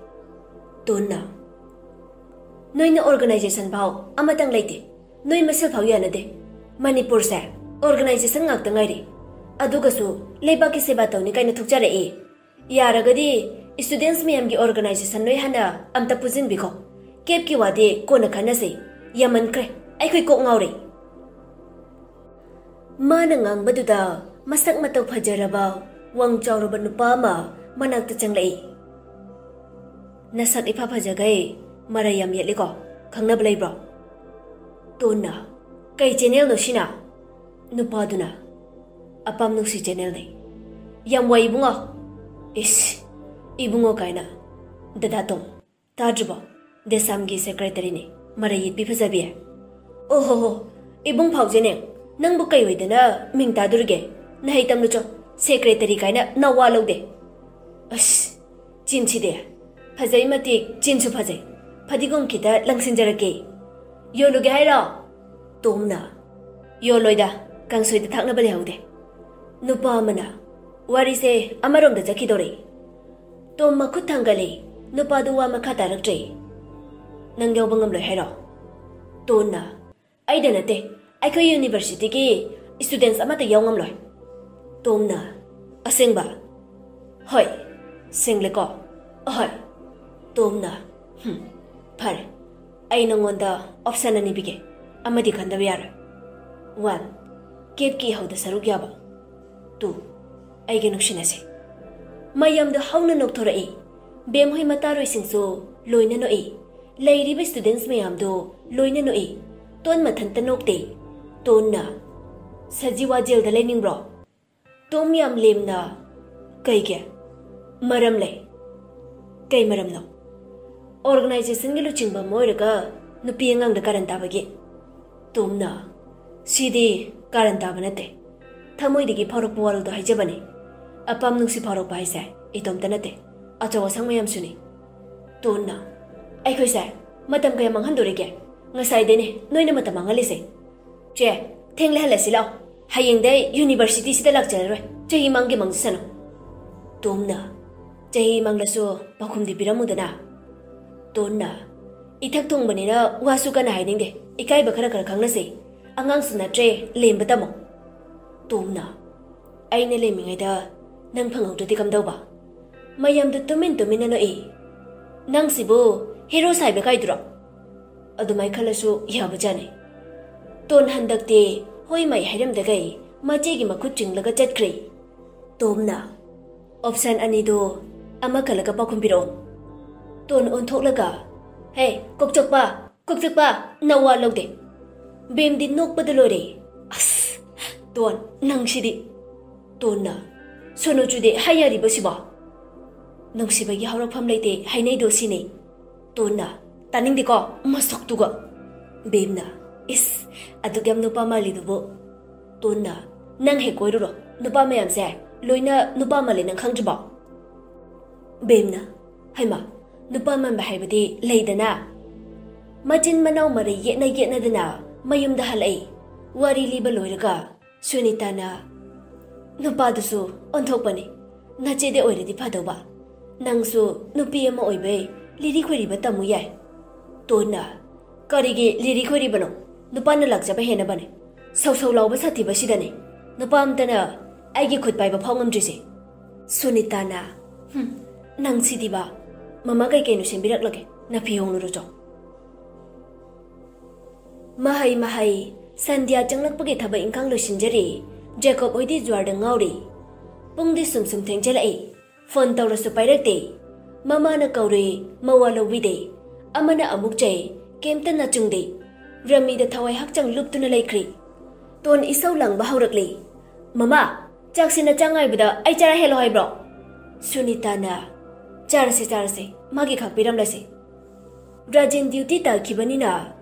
ꯇꯣꯟꯅ, "ꯅꯣꯏꯅ ꯑꯣꯔꯒꯅꯥꯏꯖꯦꯁꯟ ꯐꯥꯎ ꯑꯃꯇꯪ ꯂꯩꯇꯦ꯫ ꯅꯣꯏ ꯃꯁꯦꯜ ꯐꯥꯎ ꯌꯥꯅꯗꯦ꯫ ꯃꯅꯤꯄꯨꯔꯁꯦ ꯑꯣꯔꯒꯅꯥꯏꯖꯦꯁꯟ ꯉꯥꯛꯇ ꯉꯥꯏꯔꯦ꯫ ꯑꯗꯨꯒꯁꯨ ꯂꯩꯕꯥꯛꯀꯤ ꯁꯦꯕꯥ ꯇꯧꯅꯤ ꯀꯥꯏꯅ ꯊꯣꯛꯆꯔꯛꯏ꯫ ꯌꯥꯔꯒꯗꯤ ꯁ꯭ꯇꯨꯗꯦꯟꯠꯁ ꯃꯌꯥꯝꯒꯤ ꯑꯣꯔꯒꯅꯥꯏꯖꯦꯁꯟ ꯅꯣꯏ ꯍꯥꯟꯅ ꯑꯝꯇ ꯄꯨꯟꯁꯤꯟꯕꯤꯈꯣ꯫ ꯀꯦꯞꯀꯤ ꯋꯥꯗꯤ ꯀꯣꯟꯅ ꯈꯟꯅꯁꯤ꯫ ꯌꯥꯝꯃꯟꯈ꯭ꯔꯦ, ꯑꯩꯈꯣꯏ ꯀꯣꯛ ꯉꯥꯎꯔꯦ꯫ ꯃꯥꯅ ꯉꯥꯡꯕꯗꯨꯗ ꯃꯁꯛ ꯃꯇꯧ ꯐꯖꯔꯕ, ꯋꯥꯡ ꯆꯥꯎꯔꯕ ꯅꯨꯄꯥ ꯑꯃ ꯃꯅꯥꯛꯇ ꯆꯪꯂꯛꯏ꯫ "ꯅꯁꯛ ꯏꯐ ꯐꯖꯈꯩ ꯃꯔꯩ ꯌꯥꯝ ꯌꯦꯠꯂꯤꯀꯣ, ꯈꯪꯅꯕ ꯂꯩꯕ꯭ꯔꯣ?" ꯇꯣꯟꯅ, "ꯀꯩ ꯆꯦꯅꯦꯜꯅꯣ ꯁꯤꯅ?" ꯅꯨꯄꯥꯗꯨꯅ, "ꯑꯄꯥꯝ ꯅꯨꯡꯁꯤ ꯆꯦꯅꯦꯜꯅꯦ꯫" "ꯌꯥꯝ ꯋꯥꯏ ꯏꯕꯨꯡꯉꯣ꯫" "ꯏꯁ, ꯏꯕꯨꯡꯉꯣ ꯀꯥꯏꯅ꯫ ꯗꯗꯥ ꯇꯣꯝ, ꯇꯥꯗ꯭ꯔꯤꯕꯣ? ꯗꯦꯁꯥꯝꯒꯤ ꯁꯦꯀ꯭ꯔꯦꯇꯔꯤꯅꯦ, ꯃꯔꯩ ꯌꯦꯠꯄꯤ ꯐꯖꯕꯤ꯫" "ꯑꯣ ꯍꯣ ꯍꯣ, ꯏꯕꯨꯡ ꯐꯥꯎꯖꯦꯅꯦ, ꯅꯪꯕꯨ ꯀꯩ ꯑꯣꯏꯗꯅ ꯃꯤꯡ ꯇꯥꯗꯣꯔꯤꯒꯦ? ꯅꯍꯩ ꯇꯝꯂꯨꯆꯣ, ꯁꯦꯀ꯭ꯔꯦꯇꯔꯤ ꯀꯥꯏꯅ ꯅꯋꯥ ꯂꯧꯗꯦ꯫" "ꯑꯁ, ꯆꯤꯟꯁꯤꯗꯤ꯫ ꯐꯖꯩ ꯃꯇꯤꯛ, ꯆꯤꯟꯁꯨ ꯐꯖꯩ꯫ ꯐꯗꯤꯒꯣꯝ ꯈꯤꯇ ꯂꯪꯁꯤꯟꯖꯔꯛꯀꯦ꯫ ꯌꯣꯜꯂꯨꯒꯦ ꯍꯥꯏꯔꯣ?" ꯇꯣꯝꯅ, "ꯌꯣꯜꯂꯣꯏꯗ, ꯀꯥꯡꯁꯣꯏꯗ ꯊꯥꯛꯅꯕ ꯂꯩꯍꯧꯗꯦ꯫" ꯅꯨꯄꯥ ꯑꯃꯅ, "ꯋꯥꯔꯤꯁꯦ ꯑꯃꯔꯣꯝꯗ ꯆꯠꯈꯤꯗꯧꯔꯦ꯫" ꯇꯣꯝ ꯃꯈꯨꯠ ꯊꯥꯡꯒꯠꯂꯦ꯫ ꯅꯨꯄꯥꯗꯨ ꯋꯥ ꯃꯈꯥ ꯇꯥꯔꯛꯇ꯭ꯔꯦ꯫ "ꯅꯪ ꯌꯥꯎꯕ ꯉꯝꯂꯣꯏ ꯍꯥꯏꯔꯣ?" ꯇꯣꯟꯅ, "ꯑꯩꯗ ꯅꯠꯇꯦ, ꯑꯩꯈꯣꯏ ꯌꯨꯅꯤꯚꯔꯁꯤꯇꯤꯒꯤ ꯁ꯭ꯇꯨꯗꯦꯟꯠꯁ ꯑꯃꯠꯇ ꯌꯥꯎ ꯉꯝꯂꯣꯏ꯫" ꯇꯣꯝꯅ, "ꯑꯁꯦꯡꯕ?" "ꯍꯣꯏ꯫" "ꯁꯦꯡꯂꯦꯀꯣ?" "ꯑꯍꯣꯏ꯫" ꯇꯣꯝꯅ, "ꯍꯝ, ꯐꯔꯦ꯫ ꯑꯩ ꯅꯉꯣꯟꯗ ꯑꯣꯞꯁꯟ ꯑꯅꯤ ꯄꯤꯒꯦ, ꯑꯃꯗꯤ ꯈꯟꯗꯕ ꯌꯥꯔꯣꯏ꯫ ꯋꯥꯟ, ꯀꯦꯞꯀꯤ ꯏꯍꯧꯗ ꯁꯔꯨꯛ ꯌꯥꯕ꯫ ꯇꯨ, ꯑꯩꯒ ꯅꯨꯡꯁꯤꯅꯁꯦ꯫" ꯃꯌꯥꯝꯗꯣ ꯍꯧꯅ ꯅꯣꯛꯊꯣꯔꯛꯏ꯫ ꯕꯦꯝꯍꯣꯏ ꯃꯇꯥꯔꯣꯏꯁꯤꯡꯁꯨ ꯂꯣꯏꯅ ꯅꯣꯛꯏ꯫ ꯂꯩꯔꯤꯕ ꯁ꯭ꯇꯨꯗꯦꯟꯠꯁ ꯃꯌꯥꯝꯗꯣ ꯂꯣꯏꯅ ꯅꯣꯛꯏ꯫ ꯇꯣꯟ ꯃꯊꯟꯇ ꯅꯣꯛꯇꯦ꯫ ꯇꯣꯟꯅ, "ꯁꯖꯤꯋꯥ ꯖꯦꯜꯗ ꯂꯩꯅꯤꯡꯕ꯭ꯔꯣ?" ꯇꯣꯝ ꯌꯥꯝ ꯂꯦꯝꯅ, "ꯀꯩꯒꯤ? ꯃꯔꯝ ꯂꯩ꯫" "ꯀꯩ ꯃꯔꯝꯅꯣ?" "ꯑꯣꯔꯒꯅꯥꯏꯖꯦꯁꯟꯒꯤ ꯂꯨꯆꯤꯡꯕ ꯑꯃ ꯑꯣꯏꯔꯒ ꯅꯨꯄꯤ ꯑꯉꯥꯡꯗ ꯀꯥꯔꯟ ꯇꯥꯕꯒꯤ꯫" ꯇꯣꯝꯅ, "ꯁꯤꯗꯤ ꯀꯥꯔꯟ ꯇꯥꯕ ꯅꯠꯇꯦ, ꯊꯃꯣꯏꯗꯒꯤ ꯐꯥꯎꯔꯛꯄ ꯋꯥꯔꯣꯜꯗꯣ ꯍꯥꯏꯖꯕꯅꯦ꯫ ꯑꯄꯥꯝ ꯅꯨꯡꯁꯤ ꯐꯥꯎꯔꯛꯄ ꯍꯥꯏꯁꯦ ꯏꯇꯣꯝꯇ ꯅꯠꯇꯦ, ꯑꯆꯧ ꯑꯁꯥꯡ ꯃꯌꯥꯝꯁꯨꯅꯤ꯫" ꯇꯣꯟꯅ, "ꯑꯩꯈꯣꯏꯁꯦ ꯃꯇꯝ ꯀꯌꯥ ꯃꯥꯡꯍꯟꯗꯣꯔꯤꯒꯦ? ꯉꯁꯥꯏꯗꯩꯅꯦ ꯅꯣꯏꯅ ꯃꯇꯝ ꯃꯥꯡꯍꯜꯂꯤꯁꯦ꯫ ꯆꯦ, ꯊꯦꯡꯂꯍꯜꯂꯁꯤ ꯂꯥꯛꯑꯣ꯫ ꯍꯌꯦꯡꯗꯩ ꯌꯨꯅꯤꯚꯔꯁꯤꯇꯤꯁꯤꯗ ꯂꯥꯛꯆꯔꯔꯣꯏ꯫ ꯆꯍꯤ ꯃꯥꯡꯒꯦ ꯃꯥꯡꯖꯁꯅꯨ꯫" ꯇꯣꯝꯅ, "ꯆꯍꯤ ꯃꯥꯡꯂꯁꯨ ꯄꯥꯎꯈꯨꯝꯗꯤ ꯄꯤꯔꯝꯃꯨꯗꯅ꯫" ꯇꯣꯟꯅ, "ꯏꯊꯛ ꯊꯣꯡꯕꯅꯤꯅ ꯋꯥꯁꯨ ꯀꯟꯅ ꯍꯥꯏꯅꯤꯡꯗꯦ꯫ ꯏꯀꯥꯏꯕ ꯈꯔ ꯈꯔ ꯈꯪꯅꯁꯦ꯫ ꯑꯉꯥꯡꯁꯨ ꯅꯠꯇ꯭ꯔꯦ, ꯂꯦꯝꯕ ꯇꯝꯃꯣ꯫" ꯇꯣꯝꯅ, "ꯑꯩꯅ ꯂꯦꯝꯃꯤꯉꯩꯗ ꯅꯪ ꯐꯪꯍꯧꯗ꯭ꯔꯗꯤ ꯀꯝꯗꯧꯕ?" ꯃꯌꯥꯝꯗꯨ ꯇꯨꯃꯤꯟ ꯇꯨꯃꯤꯟꯅ ꯅꯣꯛꯏ꯫ "ꯅꯪꯁꯤꯕꯨ ꯍꯦꯔꯣ ꯁꯥꯏꯕ ꯀꯥꯏꯗꯨꯔꯣ? ꯑꯗꯨꯃꯥꯏ ꯈꯜꯂꯁꯨ ꯌꯥꯕꯖꯥꯠꯅꯤ꯫ ꯇꯣꯟ ꯍꯟꯗꯛꯇꯤ ꯍꯣꯏ ꯃꯥꯏ ꯍꯥꯏꯔꯝꯗꯈꯩ ꯃꯆꯦꯒꯤ ꯃꯈꯨꯠ ꯆꯤꯡꯂꯒ ꯆꯠꯈ꯭ꯔꯦ꯫ ꯇꯣꯝꯅ, "ꯑꯣꯞꯁꯟ ꯑꯅꯤꯗꯣ ꯑꯃ ꯈꯜꯂꯒ ꯄꯥꯎꯈꯨꯝ ꯄꯤꯔꯛꯑꯣ꯫" ꯇꯣꯟ ꯑꯣꯟꯊꯣꯛꯂꯒ, "ꯍꯦ, ꯀꯣꯛꯆꯛꯄ, ꯀꯣꯛꯆꯛꯄ, ꯅꯋꯥ ꯂꯧꯗꯦ꯫" ꯕꯦꯝꯗꯤ ꯅꯣꯛꯄꯗ ꯂꯣꯏꯔꯦ꯫ "ꯑꯁ, ꯇꯣꯟ, ꯅꯪꯁꯤꯗꯤ꯫" ꯇꯣꯟꯅ, "ꯁꯣꯅꯣ ꯆꯨꯗꯦ ꯍꯥꯏ ꯌꯥꯔꯤꯕꯁꯤꯕꯣ? ꯅꯨꯡꯁꯤꯕꯒꯤ ꯍꯧꯔꯛꯐꯝ ꯂꯩꯇꯦ ꯍꯥꯏꯅꯩꯗꯣ ꯁꯤꯅꯤ꯫" ꯇꯣꯟꯅ, "ꯇꯥꯅꯤꯡꯗꯦꯀꯣ, ꯃꯁꯛꯇꯨꯒ꯫" ꯕꯦꯝꯅ, "ꯏꯁ, ꯑꯗꯨꯛ ꯌꯥꯝ ꯅꯨꯄꯥ ꯃꯥꯜꯂꯤꯗꯨꯕꯨ꯫" ꯇꯣꯟꯅ, "ꯅꯪ ꯍꯦꯛ ꯀꯣꯏꯔꯨꯔꯣ, ꯅꯨꯄꯥ ꯃꯌꯥꯝꯁꯦ ꯂꯣꯏꯅ ꯅꯨꯄꯥ ꯃꯥꯜꯂꯦ, ꯅꯪ ꯈꯪꯗ꯭ꯔꯤꯕꯣ?" ꯕꯦꯝꯅ, "ꯍꯩꯃꯥ, ꯅꯨꯄꯥ ꯃꯥꯟꯕ ꯍꯥꯏꯕꯗꯤ ꯂꯩꯗꯅ꯫" ꯃꯆꯤꯟ ꯃꯅꯥꯎ ꯃꯔꯩ ꯌꯦꯠꯅ ꯌꯦꯠꯅꯗꯅ ꯃꯌꯨꯝꯗ ꯍꯜꯂꯛꯏ꯫ ꯋꯥꯔꯤ ꯂꯤꯕ ꯂꯣꯏꯔꯒ ꯁꯨꯅꯤꯇꯥꯅ, "ꯅꯨꯄꯥꯗꯨꯁꯨ ꯑꯣꯟꯊꯣꯛꯄꯅꯤ꯫ ꯅꯆꯦꯗ ꯑꯣꯏꯔꯗꯤ ꯐꯗꯧꯕ꯫ ꯅꯪꯁꯨ ꯅꯨꯄꯤ ꯑꯃ ꯑꯣꯏꯕꯩ ꯂꯤꯔꯤ ꯈꯣꯏꯔꯤꯕ ꯇꯝꯃꯨ ꯌꯥꯏ꯫" ꯇꯣꯟꯅ, "ꯀꯔꯤꯒꯤ ꯂꯤꯔꯤ ꯈꯣꯏꯔꯤꯕꯅꯣ? ꯅꯨꯄꯥꯅ ꯂꯥꯛꯆꯕ ꯍꯦꯟꯅꯕꯅꯦ꯫ ꯁꯧ ꯁꯧ ꯂꯥꯎꯕ ꯁꯥꯊꯤꯕꯁꯤꯗꯅꯦ ꯅꯨꯄꯥ ꯑꯝꯇꯅ ꯑꯩꯒꯤ ꯈꯨꯠ ꯄꯥꯏꯕ ꯐꯥꯎ ꯉꯝꯗ꯭ꯔꯤꯁꯦ꯫" ꯁꯨꯅꯤꯇꯥꯅ, "ꯍꯨꯝ, ꯅꯪ ꯁꯤꯗꯤꯕ꯫ ꯃꯃꯥ ꯀꯩ ꯀꯩꯅꯣ ꯁꯦꯝꯕꯤꯔꯛꯂꯒꯦ, ꯅꯐꯤ ꯍꯣꯡꯂꯨꯔꯣ ꯆꯣ꯫" ꯃꯍꯩ ꯃꯍꯩ, ꯁꯟꯙ꯭ꯌꯥ ꯆꯪꯂꯛꯄꯒꯤ ꯊꯕꯛ ꯏꯪꯈꯥꯡ ꯂꯣꯏꯁꯤꯟꯖꯔꯤ꯫ ꯖꯦꯀꯣꯕ ꯍꯣꯏꯗꯤ ꯖ꯭ꯋꯥꯔꯗ ꯉꯥꯎꯔꯤ꯫ ꯄꯨꯡꯗꯤ ꯁꯨꯝ ꯁꯨꯝ ꯊꯦꯡꯖꯜꯂꯛꯏ꯫ ꯐꯣꯟ ꯇꯧꯔꯁꯨ ꯄꯥꯏꯔꯛꯇꯦ꯫ ꯃꯃꯥꯅ ꯀꯧꯔꯦ, ꯃꯋꯥ ꯂꯧꯕꯤꯗꯦ꯫ ꯑꯃꯅ ꯑꯃꯨꯛ ꯆꯩ, ꯀꯩꯝꯇ ꯅꯆꯨꯡꯗꯦ꯫ ꯔꯃꯤꯗ ꯊꯋꯥꯏ ꯍꯛꯆꯥꯡ ꯂꯨꯞꯇꯨꯅ ꯂꯩꯈ꯭ꯔꯦ꯫ ꯇꯣꯟ ꯏꯁꯧ ꯂꯥꯡꯕ ꯍꯧꯔꯛꯂꯦ꯫ "ꯃꯃꯥ, ꯆꯥꯛꯁꯤ ꯅꯆꯥ ꯉꯥꯏꯕꯗ ꯑꯩ ꯆꯔꯥ ꯍꯦꯜꯂꯣ ꯍꯥꯏꯕ꯭ꯔꯣ?" ꯁꯨꯅꯤꯇꯥꯅ, "ꯆꯥꯔꯁꯦ, ꯆꯥꯔꯁꯦ, ꯃꯥꯒꯤ ꯈꯥꯛꯄꯤꯔꯝꯂꯁꯦ꯫" ꯔꯥꯖꯦꯟ ꯗ꯭ꯌꯨꯇꯤ ꯇꯥꯈꯤꯕꯅꯤꯅ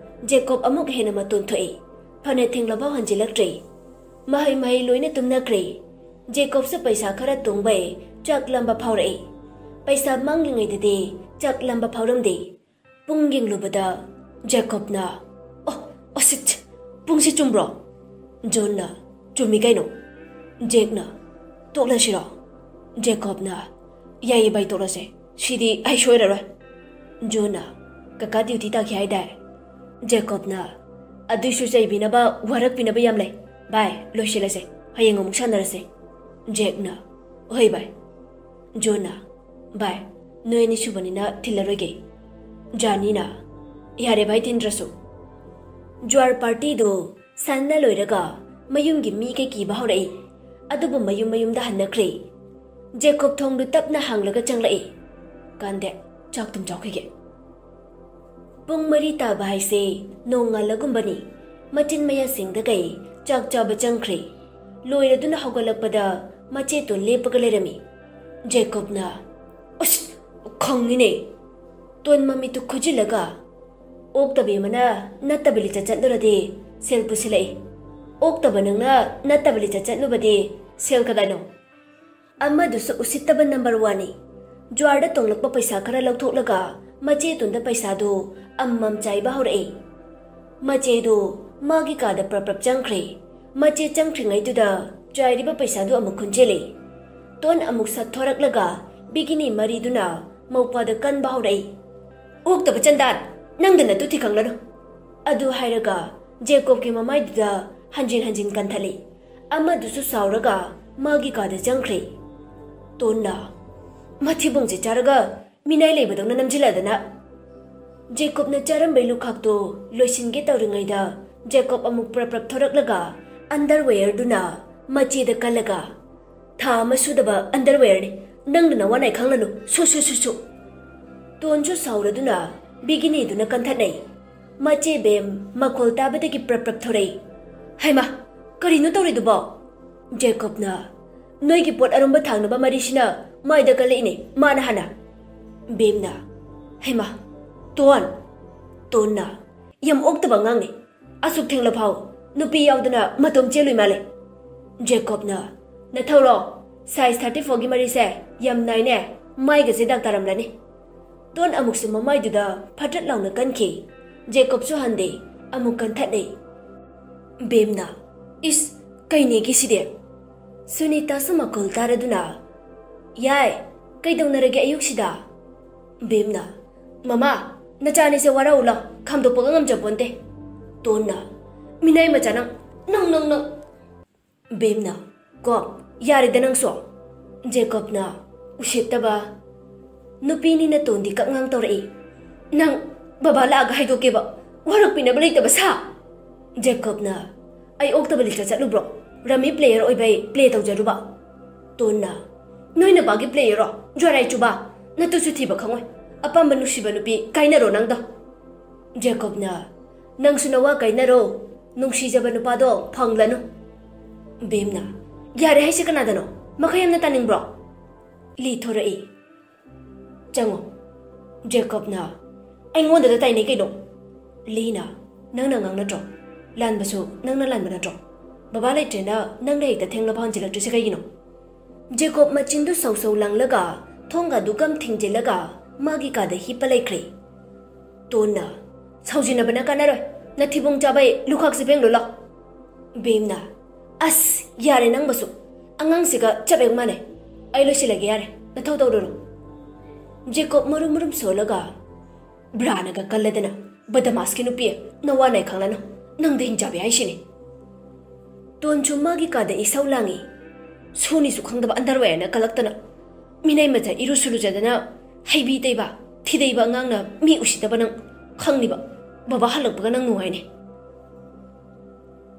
ꯖꯦꯀꯣꯕ ꯑꯃꯨꯛ ꯍꯦꯟꯅ ꯃꯇꯣꯟ ꯊꯣꯛꯏ꯫ ꯐꯅ ꯊꯦꯡꯂꯐꯥꯎ ꯍꯟꯖꯤꯜꯂꯛꯇ꯭ꯔꯦ꯫ ꯃꯍꯩ ꯃꯍꯩ ꯂꯣꯏꯅ ꯇꯨꯝꯅꯈ꯭ꯔꯦ꯫ ꯖꯦꯀꯣꯕꯁꯨ ꯄꯩꯁꯥ ꯈꯔ ꯇꯣꯡꯕꯩ ꯆꯥꯛ ꯂꯥꯝꯕ ꯐꯥꯎꯔꯛꯏ꯫ ꯄꯩꯁꯥ ꯃꯥꯡꯂꯤꯉꯩꯗꯗꯤ ꯆꯥꯛ ꯂꯥꯝꯕ ꯐꯥꯎꯔꯝꯗꯦ꯫ ꯄꯨꯡ ꯌꯦꯡꯂꯨꯕꯗ ꯖꯦꯀꯣꯕꯅ, "ꯑꯣ, ꯑꯣ, ꯁꯤꯠ, ꯄꯨꯡꯁꯤ ꯆꯨꯝꯕ꯭ꯔꯣ?" ꯖꯣꯟꯅ, "ꯆꯨꯝꯃꯤ ꯀꯩꯅꯣ꯫" ꯖꯦꯛꯅ, "ꯇꯣꯛꯂꯁꯤꯔꯣ?" ꯖꯦꯀꯣꯕꯅ, "ꯌꯥꯏꯌꯦ ꯚꯥꯏ, ꯇꯣꯛꯂꯁꯦ꯫ ꯁꯤꯗꯤ ꯑꯩ ꯁꯣꯏꯔꯔꯣꯏ꯫" ꯖꯣꯟꯅ, "ꯀꯀꯥ ꯗ꯭ꯌꯨꯇꯤ ꯇꯥꯈꯤ ꯍꯥꯏꯗꯥꯏ?" ꯖꯦꯀꯣꯕꯅ, "ꯑꯗꯨꯏꯁꯨ ꯆꯩꯕꯤꯅꯕ, ꯋꯥꯔꯛꯄꯤꯅꯕ ꯌꯥꯝ ꯂꯩ꯫ ꯚꯥꯏ, ꯂꯣꯏꯁꯤꯜꯂꯁꯦ꯫ ꯍꯌꯦꯡ ꯑꯃꯨꯛ ꯁꯥꯟꯅꯔꯁꯦ꯫" ꯖꯦꯛꯅ, "ꯍꯣꯏ ꯚꯥꯏ꯫" ꯖꯣꯟꯅ, "ꯚꯥꯏ, ꯅꯣꯏ ꯑꯅꯤ ꯁꯨꯕꯅꯤꯅ ꯊꯤꯜꯂꯔꯣꯏꯒꯦ꯫" ꯖꯥꯅꯤꯅ, "ꯌꯥꯔꯦ ꯚꯥꯏ ꯇꯤꯟꯗ꯭ꯔꯁꯨ꯫" ꯖ꯭ꯋꯥꯔ ꯄꯥꯔꯇꯤꯗꯨ ꯁꯥꯟꯅ ꯂꯣꯏꯔꯒ ꯃꯌꯨꯝꯒꯤ ꯃꯤꯈꯩ ꯀꯤꯕ ꯍꯧꯔꯛꯏ꯫ ꯑꯗꯨꯕꯨ ꯃꯌꯨꯝ ꯃꯌꯨꯝꯗ ꯍꯟꯅꯈ꯭ꯔꯦ꯫ ꯖꯦꯀꯣꯕ ꯊꯣꯡꯗꯨ ꯇꯞꯅ ꯍꯥꯡꯂꯒ ꯆꯪꯂꯛꯏ꯫ "ꯀꯥꯟꯗꯦ, ꯆꯥꯛ ꯇꯨꯝ ꯆꯥꯎꯈꯤꯒꯦ꯫" ꯄꯨꯡ ꯃꯔꯤ ꯇꯥꯕ ꯍꯥꯏꯁꯦ ꯅꯣꯡꯉꯥꯜꯂꯒꯨꯝꯕꯅꯤ꯫ ꯃꯆꯤꯟ ꯃꯌꯥ ꯁꯦꯡꯗꯈꯩ ꯆꯥꯛ ꯆꯥꯕ ꯆꯪꯈ꯭ꯔꯦ꯫ ꯂꯣꯏꯔꯗꯨꯅ ꯍꯧꯒꯠꯂꯛꯄꯗ ꯃꯆꯦ ꯇꯣꯟ ꯂꯦꯞꯄꯒ ꯂꯩꯔꯝꯃꯤ꯫ ꯖꯦꯀꯣꯕꯅ, "ꯑꯁ, ꯈꯪꯉꯤꯅꯦ꯫" ꯇꯣꯟ ꯃꯃꯤꯠꯇꯨ ꯈꯨꯖꯤꯜꯂꯒ, "ꯑꯣꯛꯇꯕꯤ ꯑꯃꯅ ꯅꯠꯇꯕ ꯂꯤꯆꯠ ꯆꯠꯂꯨꯔꯗꯤ ꯁꯦꯜ ꯄꯨꯁꯤꯜꯂꯛꯏ꯫ ꯑꯣꯛꯇꯕ ꯅꯪꯅ ꯅꯠꯇꯕ ꯂꯤꯆꯠ ꯆꯠꯂꯨꯕꯗꯤ ꯁꯦꯜ ꯀꯗꯥꯏꯅꯣ?" ꯑꯃꯗꯨꯁꯨ ꯎꯁꯤꯠꯇꯕ ꯅꯝꯕꯔ ꯋꯥꯟꯅꯤ꯫ ꯖ꯭ꯋꯥꯔꯗ ꯇꯣꯡꯂꯛꯄ ꯄꯩꯁꯥ ꯈꯔ ꯂꯧꯊꯣꯛꯂꯒ ꯃꯆꯦ ꯇꯣꯟꯗ ꯄꯩꯁꯥꯗꯨ ꯑꯃꯃꯝ ꯆꯥꯏꯕ ꯍꯧꯔꯛꯏ꯫ ꯃꯆꯦꯗꯨ ꯃꯥꯒꯤ ꯀꯥꯗ ꯄ꯭ꯔꯞ ꯄ꯭ꯔꯞ ꯆꯪꯈ꯭ꯔꯦ꯫ ꯃꯆꯦ ꯆꯪꯈ꯭ꯔꯤꯉꯩꯗꯨꯗ ꯆꯥꯏꯔꯤꯕ ꯄꯩꯁꯥꯗꯨ ꯑꯃꯨꯛ ꯈꯨꯟꯖꯤꯜꯂꯤ꯫ ꯇꯣꯟ ꯑꯃꯨꯛ ꯁꯠꯊꯣꯔꯛꯂꯒ ꯕꯤꯒꯤꯅꯤ ꯃꯔꯤꯗꯨꯅ ꯃꯧꯄ꯭ꯋꯥꯗ ꯀꯟꯕ ꯍꯧꯔꯛꯏ꯫ "ꯑꯣꯛꯇꯕ ꯆꯟꯗꯥꯟ, ꯅꯪꯗ ꯅꯠꯇꯨ ꯊꯤ ꯈꯪꯂꯅꯨ꯫" ꯑꯗꯨ ꯍꯥꯏꯔꯒ ꯖꯦꯀꯣꯕꯀꯤ ꯃꯃꯥꯏꯗꯨꯗ ꯍꯟꯖꯤꯟ ꯍꯟꯖꯤꯟ ꯀꯟꯊꯠꯂꯤ꯫ ꯑꯃꯗꯨꯁꯨ ꯁꯥꯎꯔꯒ ꯃꯥꯒꯤ ꯀꯥꯗ ꯆꯪꯈ꯭ꯔꯦ꯫ ꯇꯣꯟꯅ, "ꯃꯊꯤꯕꯣꯡꯁꯦ ꯆꯥꯔꯒ ꯃꯤꯅꯥꯏ ꯂꯩꯕꯗꯧꯅ ꯅꯝꯖꯤꯜꯂꯗꯅ꯫" ꯖꯦꯀꯣꯕꯅ ꯆꯥꯔꯝꯕꯩ ꯂꯨꯈꯥꯛꯇꯨ ꯂꯣꯏꯁꯤꯟꯒꯦ ꯇꯧꯔꯤꯉꯩꯗ ꯖꯦꯀꯣꯕ ꯑꯃꯨꯛ ꯄ꯭ꯔꯞ ꯄ꯭ꯔꯞ ꯊꯣꯔꯛꯂꯒ ꯑꯟꯗꯔꯋꯦꯌꯔꯗꯨꯅ ꯃꯆꯦꯗ ꯀꯜꯂꯒ, "ꯊꯥ ꯑꯃ ꯁꯨꯗꯕ ꯑꯟꯗꯔꯋꯦꯌꯔꯅꯤ, ꯅꯪꯅ ꯅꯋꯥ ꯅꯥꯏ ꯈꯪꯂꯅꯨ, ꯁꯨ ꯁꯨ ꯁꯨ ꯁꯨ꯫" ꯇꯣꯟꯁꯨ ꯁꯥꯎꯔꯗꯨꯅ ꯕꯤꯒꯤꯅꯤꯗꯨꯅ ꯀꯟꯊꯠꯅꯩ꯫ ꯃꯆꯦ ꯕꯦꯝ ꯃꯈꯣꯜ ꯇꯥꯕꯗꯒꯤ ꯄ꯭ꯔꯞ ꯄ꯭ꯔꯞ ꯊꯣꯔꯛꯏ꯫ "ꯍꯩꯃꯥ, ꯀꯔꯤꯅꯣ ꯇꯧꯔꯤꯗꯨꯕꯣ?" ꯖꯦꯀꯣꯕꯅ, "ꯅꯣꯏꯒꯤ ꯄꯣꯠ ꯑꯔꯨꯝꯕ ꯊꯥꯡꯅꯕ ꯃꯔꯤꯁꯤꯅ ꯃꯥꯏꯗ ꯀꯜꯂꯛꯏꯅꯦ, ꯃꯥꯅ ꯍꯥꯟꯅ꯫" ꯕꯦꯝꯅ, "ꯍꯩꯃꯥ, ꯇꯣꯟ!" ꯇꯣꯟꯅ, "ꯌꯥꯝ ꯑꯣꯛꯇꯕ ꯑꯉꯥꯡꯅꯤ꯫ ꯑꯁꯨꯛ ꯊꯦꯡꯂꯐꯥꯎ ꯅꯨꯄꯤ ꯌꯥꯎꯗꯅ ꯃꯇꯣꯝ ꯆꯦꯜꯂꯨꯏ ꯃꯥꯜꯂꯦ꯫" ꯖꯦꯀꯣꯕꯅ, "ꯅꯊꯧꯔꯣ? ꯁꯥꯏꯖ ꯊꯥꯔꯇꯤ ꯐꯣꯔꯒꯤ ꯃꯔꯤꯁꯦ ꯌꯥꯝ ꯅꯥꯏꯅꯦ, ꯃꯥꯏꯒꯁꯦ ꯗꯥꯛ ꯇꯥꯔꯝꯂꯅꯤ꯫" ꯇꯣꯟ ꯑꯃꯨꯛꯁꯨ ꯃꯃꯥꯏꯗꯨꯗ ꯐꯠꯇ꯭ꯔꯠ ꯂꯥꯎꯅ ꯀꯟꯈꯤ꯫ ꯖꯦꯀꯣꯕꯁꯨ ꯍꯟꯗꯦ, ꯑꯃꯨꯛ ꯀꯟꯊꯠꯅꯩ꯫ ꯕꯦꯝꯅ, "ꯏꯁ, ꯀꯩꯅꯦꯒꯤ ꯁꯤꯗꯤ?" ꯁꯨꯅꯤꯇꯥꯁꯨ ꯃꯈꯣꯜ ꯇꯥꯔꯗꯨꯅ, "ꯌꯥꯏ, ꯀꯩꯗꯧꯅꯔꯒꯦ ꯑꯌꯨꯛꯁꯤꯗ?" ꯕꯦꯝꯅ, "ꯃꯃꯥ, ꯅꯆꯥꯅꯤꯁꯦ ꯋꯥꯔꯧ ꯂꯥꯎ, ꯈꯥꯝꯗꯣꯛꯄꯒ ꯉꯝꯖꯄꯣꯟꯇꯦ꯫" ꯇꯣꯟꯅ, "ꯃꯤꯅꯥꯏ ꯃꯆꯥ ꯅꯪ, ꯅꯪ, ꯅꯪ, ꯅꯪ!" ꯕꯦꯝꯅ, "ꯀꯣ, ꯌꯥꯔꯦꯗ ꯅꯪꯁꯨ꯫" ꯖꯦꯀꯣꯕꯅ, "ꯎꯁꯤꯠꯇꯕ ꯅꯨꯄꯤꯅꯤꯅ ꯇꯣꯟꯗꯤ ꯀꯛꯉꯥꯡ ꯇꯧꯔꯛꯏ꯫ "ꯅꯪ ꯕꯕꯥ ꯂꯥꯛꯑꯒ ꯍꯥꯏꯗꯣꯛꯀꯦꯕ, ꯋꯥꯔꯛꯄꯤꯅꯕ ꯂꯩꯇꯕ ꯁꯥ!" ꯖꯦꯀꯣꯕꯅ, "ꯑꯩ ꯑꯣꯛꯇꯕ ꯂꯤꯠꯇ ꯆꯠꯂꯨꯕ꯭ꯔꯣ? ꯔꯝꯃꯤ ꯄ꯭ꯂꯦꯌꯔ ꯑꯣꯏꯕꯩ ꯄ꯭ꯂꯦ ꯇꯧꯖꯔꯨꯕ?" ꯇꯣꯟꯅ, "ꯅꯣꯏ ꯅꯄꯥꯒꯤ ꯄ꯭ꯂꯦꯌꯔꯣ? ꯖ꯭ꯋꯥꯔꯥꯏ ꯆꯨꯕ? ꯅꯇꯨꯁꯨ ꯊꯤꯕ ꯈꯪꯉꯣꯏ꯫ ꯑꯄꯥꯝꯕ ꯅꯨꯡꯁꯤꯕ ꯅꯨꯄꯤ ꯀꯥꯏꯅꯔꯣ ꯅꯪꯗꯣ꯫" ꯖꯦꯀꯣꯕꯅ, "ꯅꯪꯁꯨ ꯅꯋꯥ ꯀꯥꯏꯅꯔꯣ꯫ ꯅꯨꯡꯁꯤꯖꯕ ꯅꯨꯄꯥꯗꯣ ꯐꯪꯂꯅꯨ꯫" ꯕꯦꯝꯅ, "ꯌꯥꯔꯦ ꯍꯥꯏꯁꯦ ꯀꯅꯥꯗꯅꯣ? ꯃꯈꯩ ꯌꯥꯝꯅ ꯇꯥꯅꯤꯡꯕ꯭ꯔꯣ?" ꯂꯤ ꯊꯣꯔꯛꯏ꯫ "ꯆꯪꯉꯣ꯫" ꯖꯦꯀꯣꯕꯅ, "ꯑꯩꯉꯣꯟꯗꯗ ꯇꯥꯏꯅꯩ ꯀꯩꯅꯣ?" ꯂꯤꯅ, "ꯅꯪꯅ ꯑꯉꯥꯡ ꯅꯠꯇ꯭ꯔꯣ? ꯂꯥꯟꯕꯁꯨ ꯅꯪꯅ ꯂꯥꯟꯕ ꯅꯠꯇ꯭ꯔꯣ? ꯕꯕꯥ ꯂꯩꯇ꯭ꯔꯦꯅ ꯅꯪꯅ ꯍꯦꯛꯇ ꯊꯦꯡꯂꯐꯥꯎ ꯍꯟꯖꯤꯜꯂꯛꯇ꯭ꯔꯤꯁꯦ ꯀꯩꯒꯤꯅꯣ?" ꯖꯦꯀꯣꯕ ꯃꯆꯤꯟꯗꯨ ꯁꯧ ꯁꯧ ꯂꯥꯡꯂꯒ ꯊꯣꯡꯒꯥꯗꯨ ꯒꯝ ꯊꯤꯡꯖꯤꯜꯂꯒ ꯃꯥꯒꯤ ꯀꯥꯗ ꯍꯤꯞꯄ ꯂꯩꯈ꯭ꯔꯦ꯫ ꯇꯣꯟꯅ, "ꯁꯥꯎꯖꯤꯟꯅꯕꯅ ꯀꯥꯟꯅꯔꯣꯏ, ꯅꯊꯤꯕꯣꯡ ꯆꯥꯕꯩ ꯂꯨꯈꯥꯛꯁꯦ ꯐꯦꯡꯂꯨ ꯂꯥꯎ꯫" ꯕꯦꯝꯅ, "ꯑꯁ, ꯌꯥꯔꯦ ꯅꯪꯕꯁꯨ, ꯑꯉꯥꯡꯁꯤꯒ ꯆꯞ ꯍꯦꯛ ꯃꯥꯟꯅꯩ꯫ ꯑꯩ ꯂꯣꯏꯁꯤꯜꯂꯒꯦ, ꯌꯥꯔꯦ, ꯅꯊꯧ ꯇꯧꯔꯨꯔꯣ꯫" ꯖꯦꯀꯣꯕ ꯃꯔꯨꯝ ꯃꯔꯨꯝ ꯁꯣꯜꯂꯒ, "ꯕ꯭ꯔꯥꯅꯒ ꯀꯜꯂꯗꯅ, ꯕꯗꯃꯥꯁꯀꯤ ꯅꯨꯄꯤ, ꯅꯋꯥ ꯅꯥꯏ ꯈꯪꯂꯅꯨ, ꯅꯪꯗ ꯍꯤꯡꯆꯥꯕꯤ ꯍꯥꯏꯁꯤꯅꯤ꯫" ꯇꯣꯟꯁꯨ ꯃꯥꯒꯤ ꯀꯥꯗ ꯏꯁꯧ ꯂꯥꯡꯉꯤ꯫ ꯁꯨꯅꯤꯁꯨ ꯈꯪꯗꯕ ꯑꯟꯗꯔꯋꯦꯌꯔꯅ ꯀꯜꯂꯛꯇꯅ, ꯃꯤꯅꯩ ꯃꯆꯥ ꯏꯔꯨꯁꯨ ꯂꯨꯖꯗꯅ ꯍꯩꯕꯤ ꯇꯩꯕ, ꯊꯤꯗꯩꯕ ꯑꯉꯥꯡꯅ ꯃꯤ ꯎꯁꯤꯠꯇꯕ ꯅꯪ ꯈꯪꯅꯤꯕ꯫ ꯕꯕꯥ ꯍꯜꯂꯛꯄꯒ ꯅꯪ ꯅꯨꯡꯉꯥꯏꯅꯤ꯫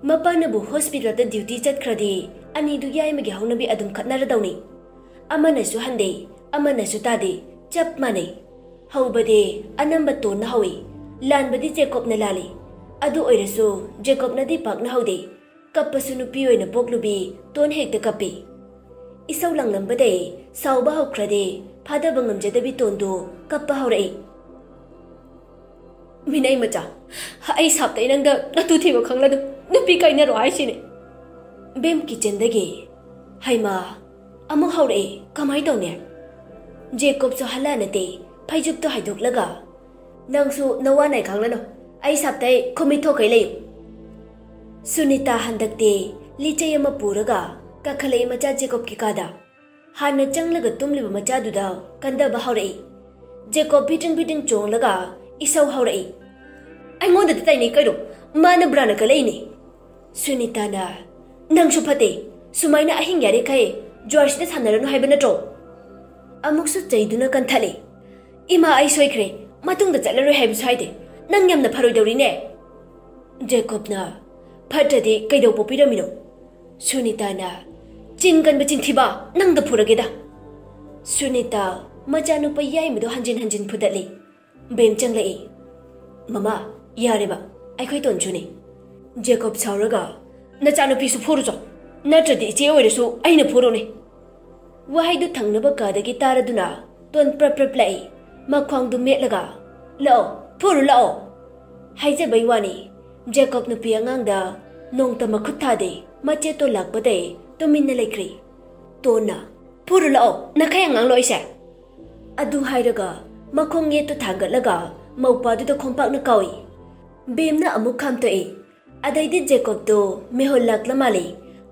ꯃꯄꯥꯅꯕꯨ ꯍꯣꯁꯄꯤꯇꯥꯜꯗ ꯗ꯭ꯌꯨꯇꯤ ꯆꯠꯈ꯭ꯔꯗꯤ ꯑꯅꯤꯗꯨ ꯌꯥꯏꯃꯒꯤ ꯍꯧꯅꯕꯤ ꯑꯗꯨꯝ ꯈꯠꯅꯔꯗꯧꯅꯤ꯫ ꯑꯃꯅꯁꯨ ꯍꯟꯗꯦ, ꯑꯃꯅꯁꯨ ꯇꯥꯗꯦ, ꯆꯞ ꯃꯥꯟꯅꯩ꯫ ꯍꯧꯕꯗꯤ ꯑꯅꯝꯕ ꯇꯣꯟꯅ ꯍꯧꯏ, ꯂꯥꯟꯕꯗꯤ ꯖꯦꯀꯣꯕꯅ ꯂꯥꯜꯂꯤ꯫ ꯑꯗꯨ ꯑꯣꯏꯔꯁꯨ ꯖꯦꯀꯣꯕꯅꯗꯤ ꯄꯥꯛꯅ ꯍꯧꯗꯦ꯫ ꯀꯞꯄꯁꯨ ꯅꯨꯄꯤ ꯑꯣꯏꯅ ꯄꯣꯛꯂꯨꯕꯤ ꯇꯣꯟ ꯍꯦꯛꯇ ꯀꯞꯄꯤ꯫ ꯏꯁꯧ ꯂꯥꯡꯂꯝꯕꯗꯩ ꯁꯥꯎꯕ ꯍꯧꯈ꯭ꯔꯗꯤ ꯐꯥꯗꯕ ꯉꯝꯖꯗꯕꯤ ꯇꯣꯟꯗꯨ ꯀꯞꯄ ꯍꯧꯔꯛꯏ꯫ "ꯃꯤꯅꯩ ꯃꯆꯥ, ꯑꯩ ꯁꯥꯞꯇꯩ ꯅꯪꯗ ꯅꯇꯨ ꯊꯤꯕ ꯈꯪꯂꯗꯨ ꯅꯨꯄꯤ ꯀꯥꯏꯅꯔꯣ ꯍꯥꯏꯁꯤꯅꯦ꯫" ꯕꯦꯝ ꯀꯤꯆꯟꯗꯒꯤ, "ꯍꯩꯃꯥ, ꯑꯃꯨꯛ ꯍꯧꯔꯛꯑꯦ, ꯀꯃꯥꯏ ꯇꯧꯅꯤ?" ꯖꯦꯀꯣꯕꯁꯨ ꯍꯜꯂꯥ ꯅꯠꯇꯦ, ꯐꯩꯖꯨꯞꯇꯣ ꯍꯥꯏꯗꯣꯛꯂꯒ, "ꯅꯪꯁꯨ ꯅꯋꯥ ꯅꯥꯏ ꯈꯪꯂꯅꯨ, ꯑꯩ ꯁꯥꯞꯇꯩ ꯈꯨꯃꯤꯠ ꯊꯣꯛꯈꯩ ꯂꯩꯌꯨ꯫" ꯁꯨꯅꯤꯇꯥ ꯍꯟꯗꯛꯇꯤ ꯂꯤꯆꯩ ꯑꯃ ꯄꯨꯔꯒ ꯀꯥꯈꯠꯂꯛꯏ ꯃꯆꯥ ꯖꯦꯀꯣꯕꯀꯤ ꯀꯥꯗ꯫ ꯍꯥꯟꯅ ꯆꯪꯂꯒ ꯇꯨꯝꯂꯤꯕ ꯃꯆꯥꯗꯨꯗ ꯀꯟꯗꯕ ꯍꯧꯔꯛꯏ꯫ ꯖꯦꯀꯣꯕ ꯕꯤꯗ꯭ꯔꯤꯡ ꯕꯤꯗ꯭ꯔꯤꯡ ꯆꯣꯡꯂꯒ ꯏꯁꯧ ꯍꯧꯔꯛꯏ꯫ "ꯑꯩꯉꯣꯟꯗꯗꯤ ꯇꯥꯏꯅꯩ ꯀꯩꯅꯣ? ꯃꯥꯅ ꯕ꯭ꯔꯥꯅ ꯀꯜꯂꯛꯏꯅꯦ꯫" ꯁꯨꯅꯤꯇꯥꯅ, "ꯅꯪꯁꯨ ꯐꯠꯇꯦ, ꯁꯨꯃꯥꯏꯅ ꯑꯍꯤꯡ ꯌꯥꯔꯦꯈꯩ ꯖ꯭ꯋꯥꯔꯁꯤꯗ ꯁꯥꯟꯅꯔꯅꯨ ꯍꯥꯏꯕ ꯅꯠꯇ꯭ꯔꯣ?" ꯑꯃꯨꯛꯁꯨ ꯆꯩꯗꯨꯅ ꯀꯟꯊꯠꯂꯦ꯫ "ꯏꯃꯥ, ꯑꯩ ꯁꯣꯏꯈ꯭ꯔꯦ, ꯃꯇꯨꯡꯗ ꯆꯠꯂꯔꯣꯏ ꯍꯥꯏꯕꯁꯨ ꯍꯥꯏꯗꯦ꯫ ꯅꯪ ꯌꯥꯝꯅ ꯐꯔꯣꯏꯗꯧꯔꯤꯅꯦ꯫ ꯖꯦꯀꯣꯕꯅ, "ꯐꯠꯇ꯭ꯔꯗꯤ ꯀꯩꯗꯧ ꯄꯣꯛꯄꯤꯔꯝꯃꯤꯅꯣ?" ꯁꯨꯅꯤꯇꯥꯅ, "ꯆꯤꯟ ꯀꯟꯕ ꯆꯤꯟꯊꯤꯕ, ꯅꯪꯗ ꯐꯨꯔꯒꯦꯗ!" ꯁꯨꯅꯤꯇꯥ ꯃꯆꯥꯅꯨꯄꯥ ꯌꯥꯏꯃꯗꯣ ꯍꯟꯖꯤꯟ ꯍꯟꯖꯤꯟ ꯐꯨꯗꯠꯂꯤ꯫ ꯕꯦꯝ ꯆꯪꯂꯛꯏ꯫ "ꯃꯃꯥ, ꯌꯥꯔꯦꯕ, ꯑꯩꯈꯣꯏ ꯇꯣꯟꯖꯨꯅꯤ꯫" ꯖꯦꯀꯣꯕ ꯁꯥꯎꯔꯒ, "ꯅꯆꯥꯅꯨꯄꯤꯁꯨ ꯐꯨꯔꯨꯆꯣ, ꯅꯠꯇ꯭ꯔꯗꯤ ꯏꯆꯦ ꯑꯣꯏꯔꯁꯨ ꯑꯩꯅ ꯐꯨꯔꯨꯅꯤ꯫" ꯋꯥꯍꯩꯗꯨ ꯊꯪꯅꯕ ꯀꯥꯗꯒꯤ ꯇꯥꯔꯗꯨꯅ ꯇꯣꯟ ꯄ꯭ꯔꯞ ꯄ꯭ꯔꯞ ꯂꯥꯛꯏ꯫ ꯃꯈ꯭ꯋꯥꯡꯗꯨ ꯃꯦꯠꯂꯒ, "ꯂꯥꯛꯑꯣ, ꯐꯨꯔꯨ ꯂꯥꯛꯑꯣ" ꯍꯥꯏꯖꯕꯩ ꯋꯥꯅꯤ꯫ ꯖꯦꯀꯣꯕ ꯅꯨꯄꯤ ꯑꯉꯥꯡꯗ ꯅꯣꯡꯇ ꯃꯈꯨꯠ ꯊꯥꯗꯦ꯫ ꯃꯆꯦ ꯇꯣꯟ ꯂꯥꯛꯄꯗꯩ ꯇꯨꯃꯤꯟꯅ ꯂꯩꯈ꯭ꯔꯦ꯫ ꯇꯣꯟꯅ, "ꯐꯨꯔꯨ ꯂꯥꯛꯑꯣ, ꯅꯈꯩ ꯑꯉꯥꯡ ꯂꯣꯏꯁꯦ!" ꯑꯗꯨ ꯍꯥꯏꯔꯒ ꯃꯈꯣꯡ ꯌꯦꯠꯇꯨ ꯊꯥꯡꯒꯠꯂꯒ ꯃꯧꯄꯥꯗꯨꯗ ꯈꯣꯡꯄꯥꯛꯅ ꯀꯥꯎꯏ꯫ ꯕꯦꯝꯅ ꯑꯃꯨꯛ ꯈꯥꯝꯇꯣꯛꯏ꯫ ꯑꯗꯩꯗꯤ ꯖꯦꯀꯣꯕꯇꯣ ꯃꯤꯍꯨꯜ ꯂꯥꯛꯂ ꯃꯥꯜꯂꯤ꯫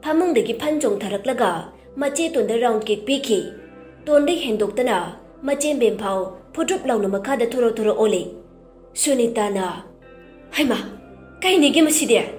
ꯐꯃꯨꯡꯗꯒꯤ ꯐꯟ ꯆꯣꯡꯊꯔꯛꯂꯒ ꯃꯆꯦ ꯇꯣꯟꯗ ꯔꯥꯎꯟ ꯀꯤꯛ ꯄꯤꯈꯤ꯫ ꯇꯣꯟꯗꯩ ꯍꯦꯟꯗꯣꯛꯇꯅ ꯃꯆꯦꯝꯕꯦꯝ ꯐꯥꯎ ꯐꯨꯗ꯭ꯔꯨꯞ ꯂꯥꯎꯅ ꯃꯈꯥꯗ ꯊꯣꯔꯣ ꯊꯣꯔꯣ ꯑꯣꯜꯂꯤ꯫ ꯁꯨꯅꯤꯇꯥꯅ, "ꯍꯩꯃꯥ, ꯀꯩꯅꯤꯒꯦ ꯃꯁꯤꯗꯤ?"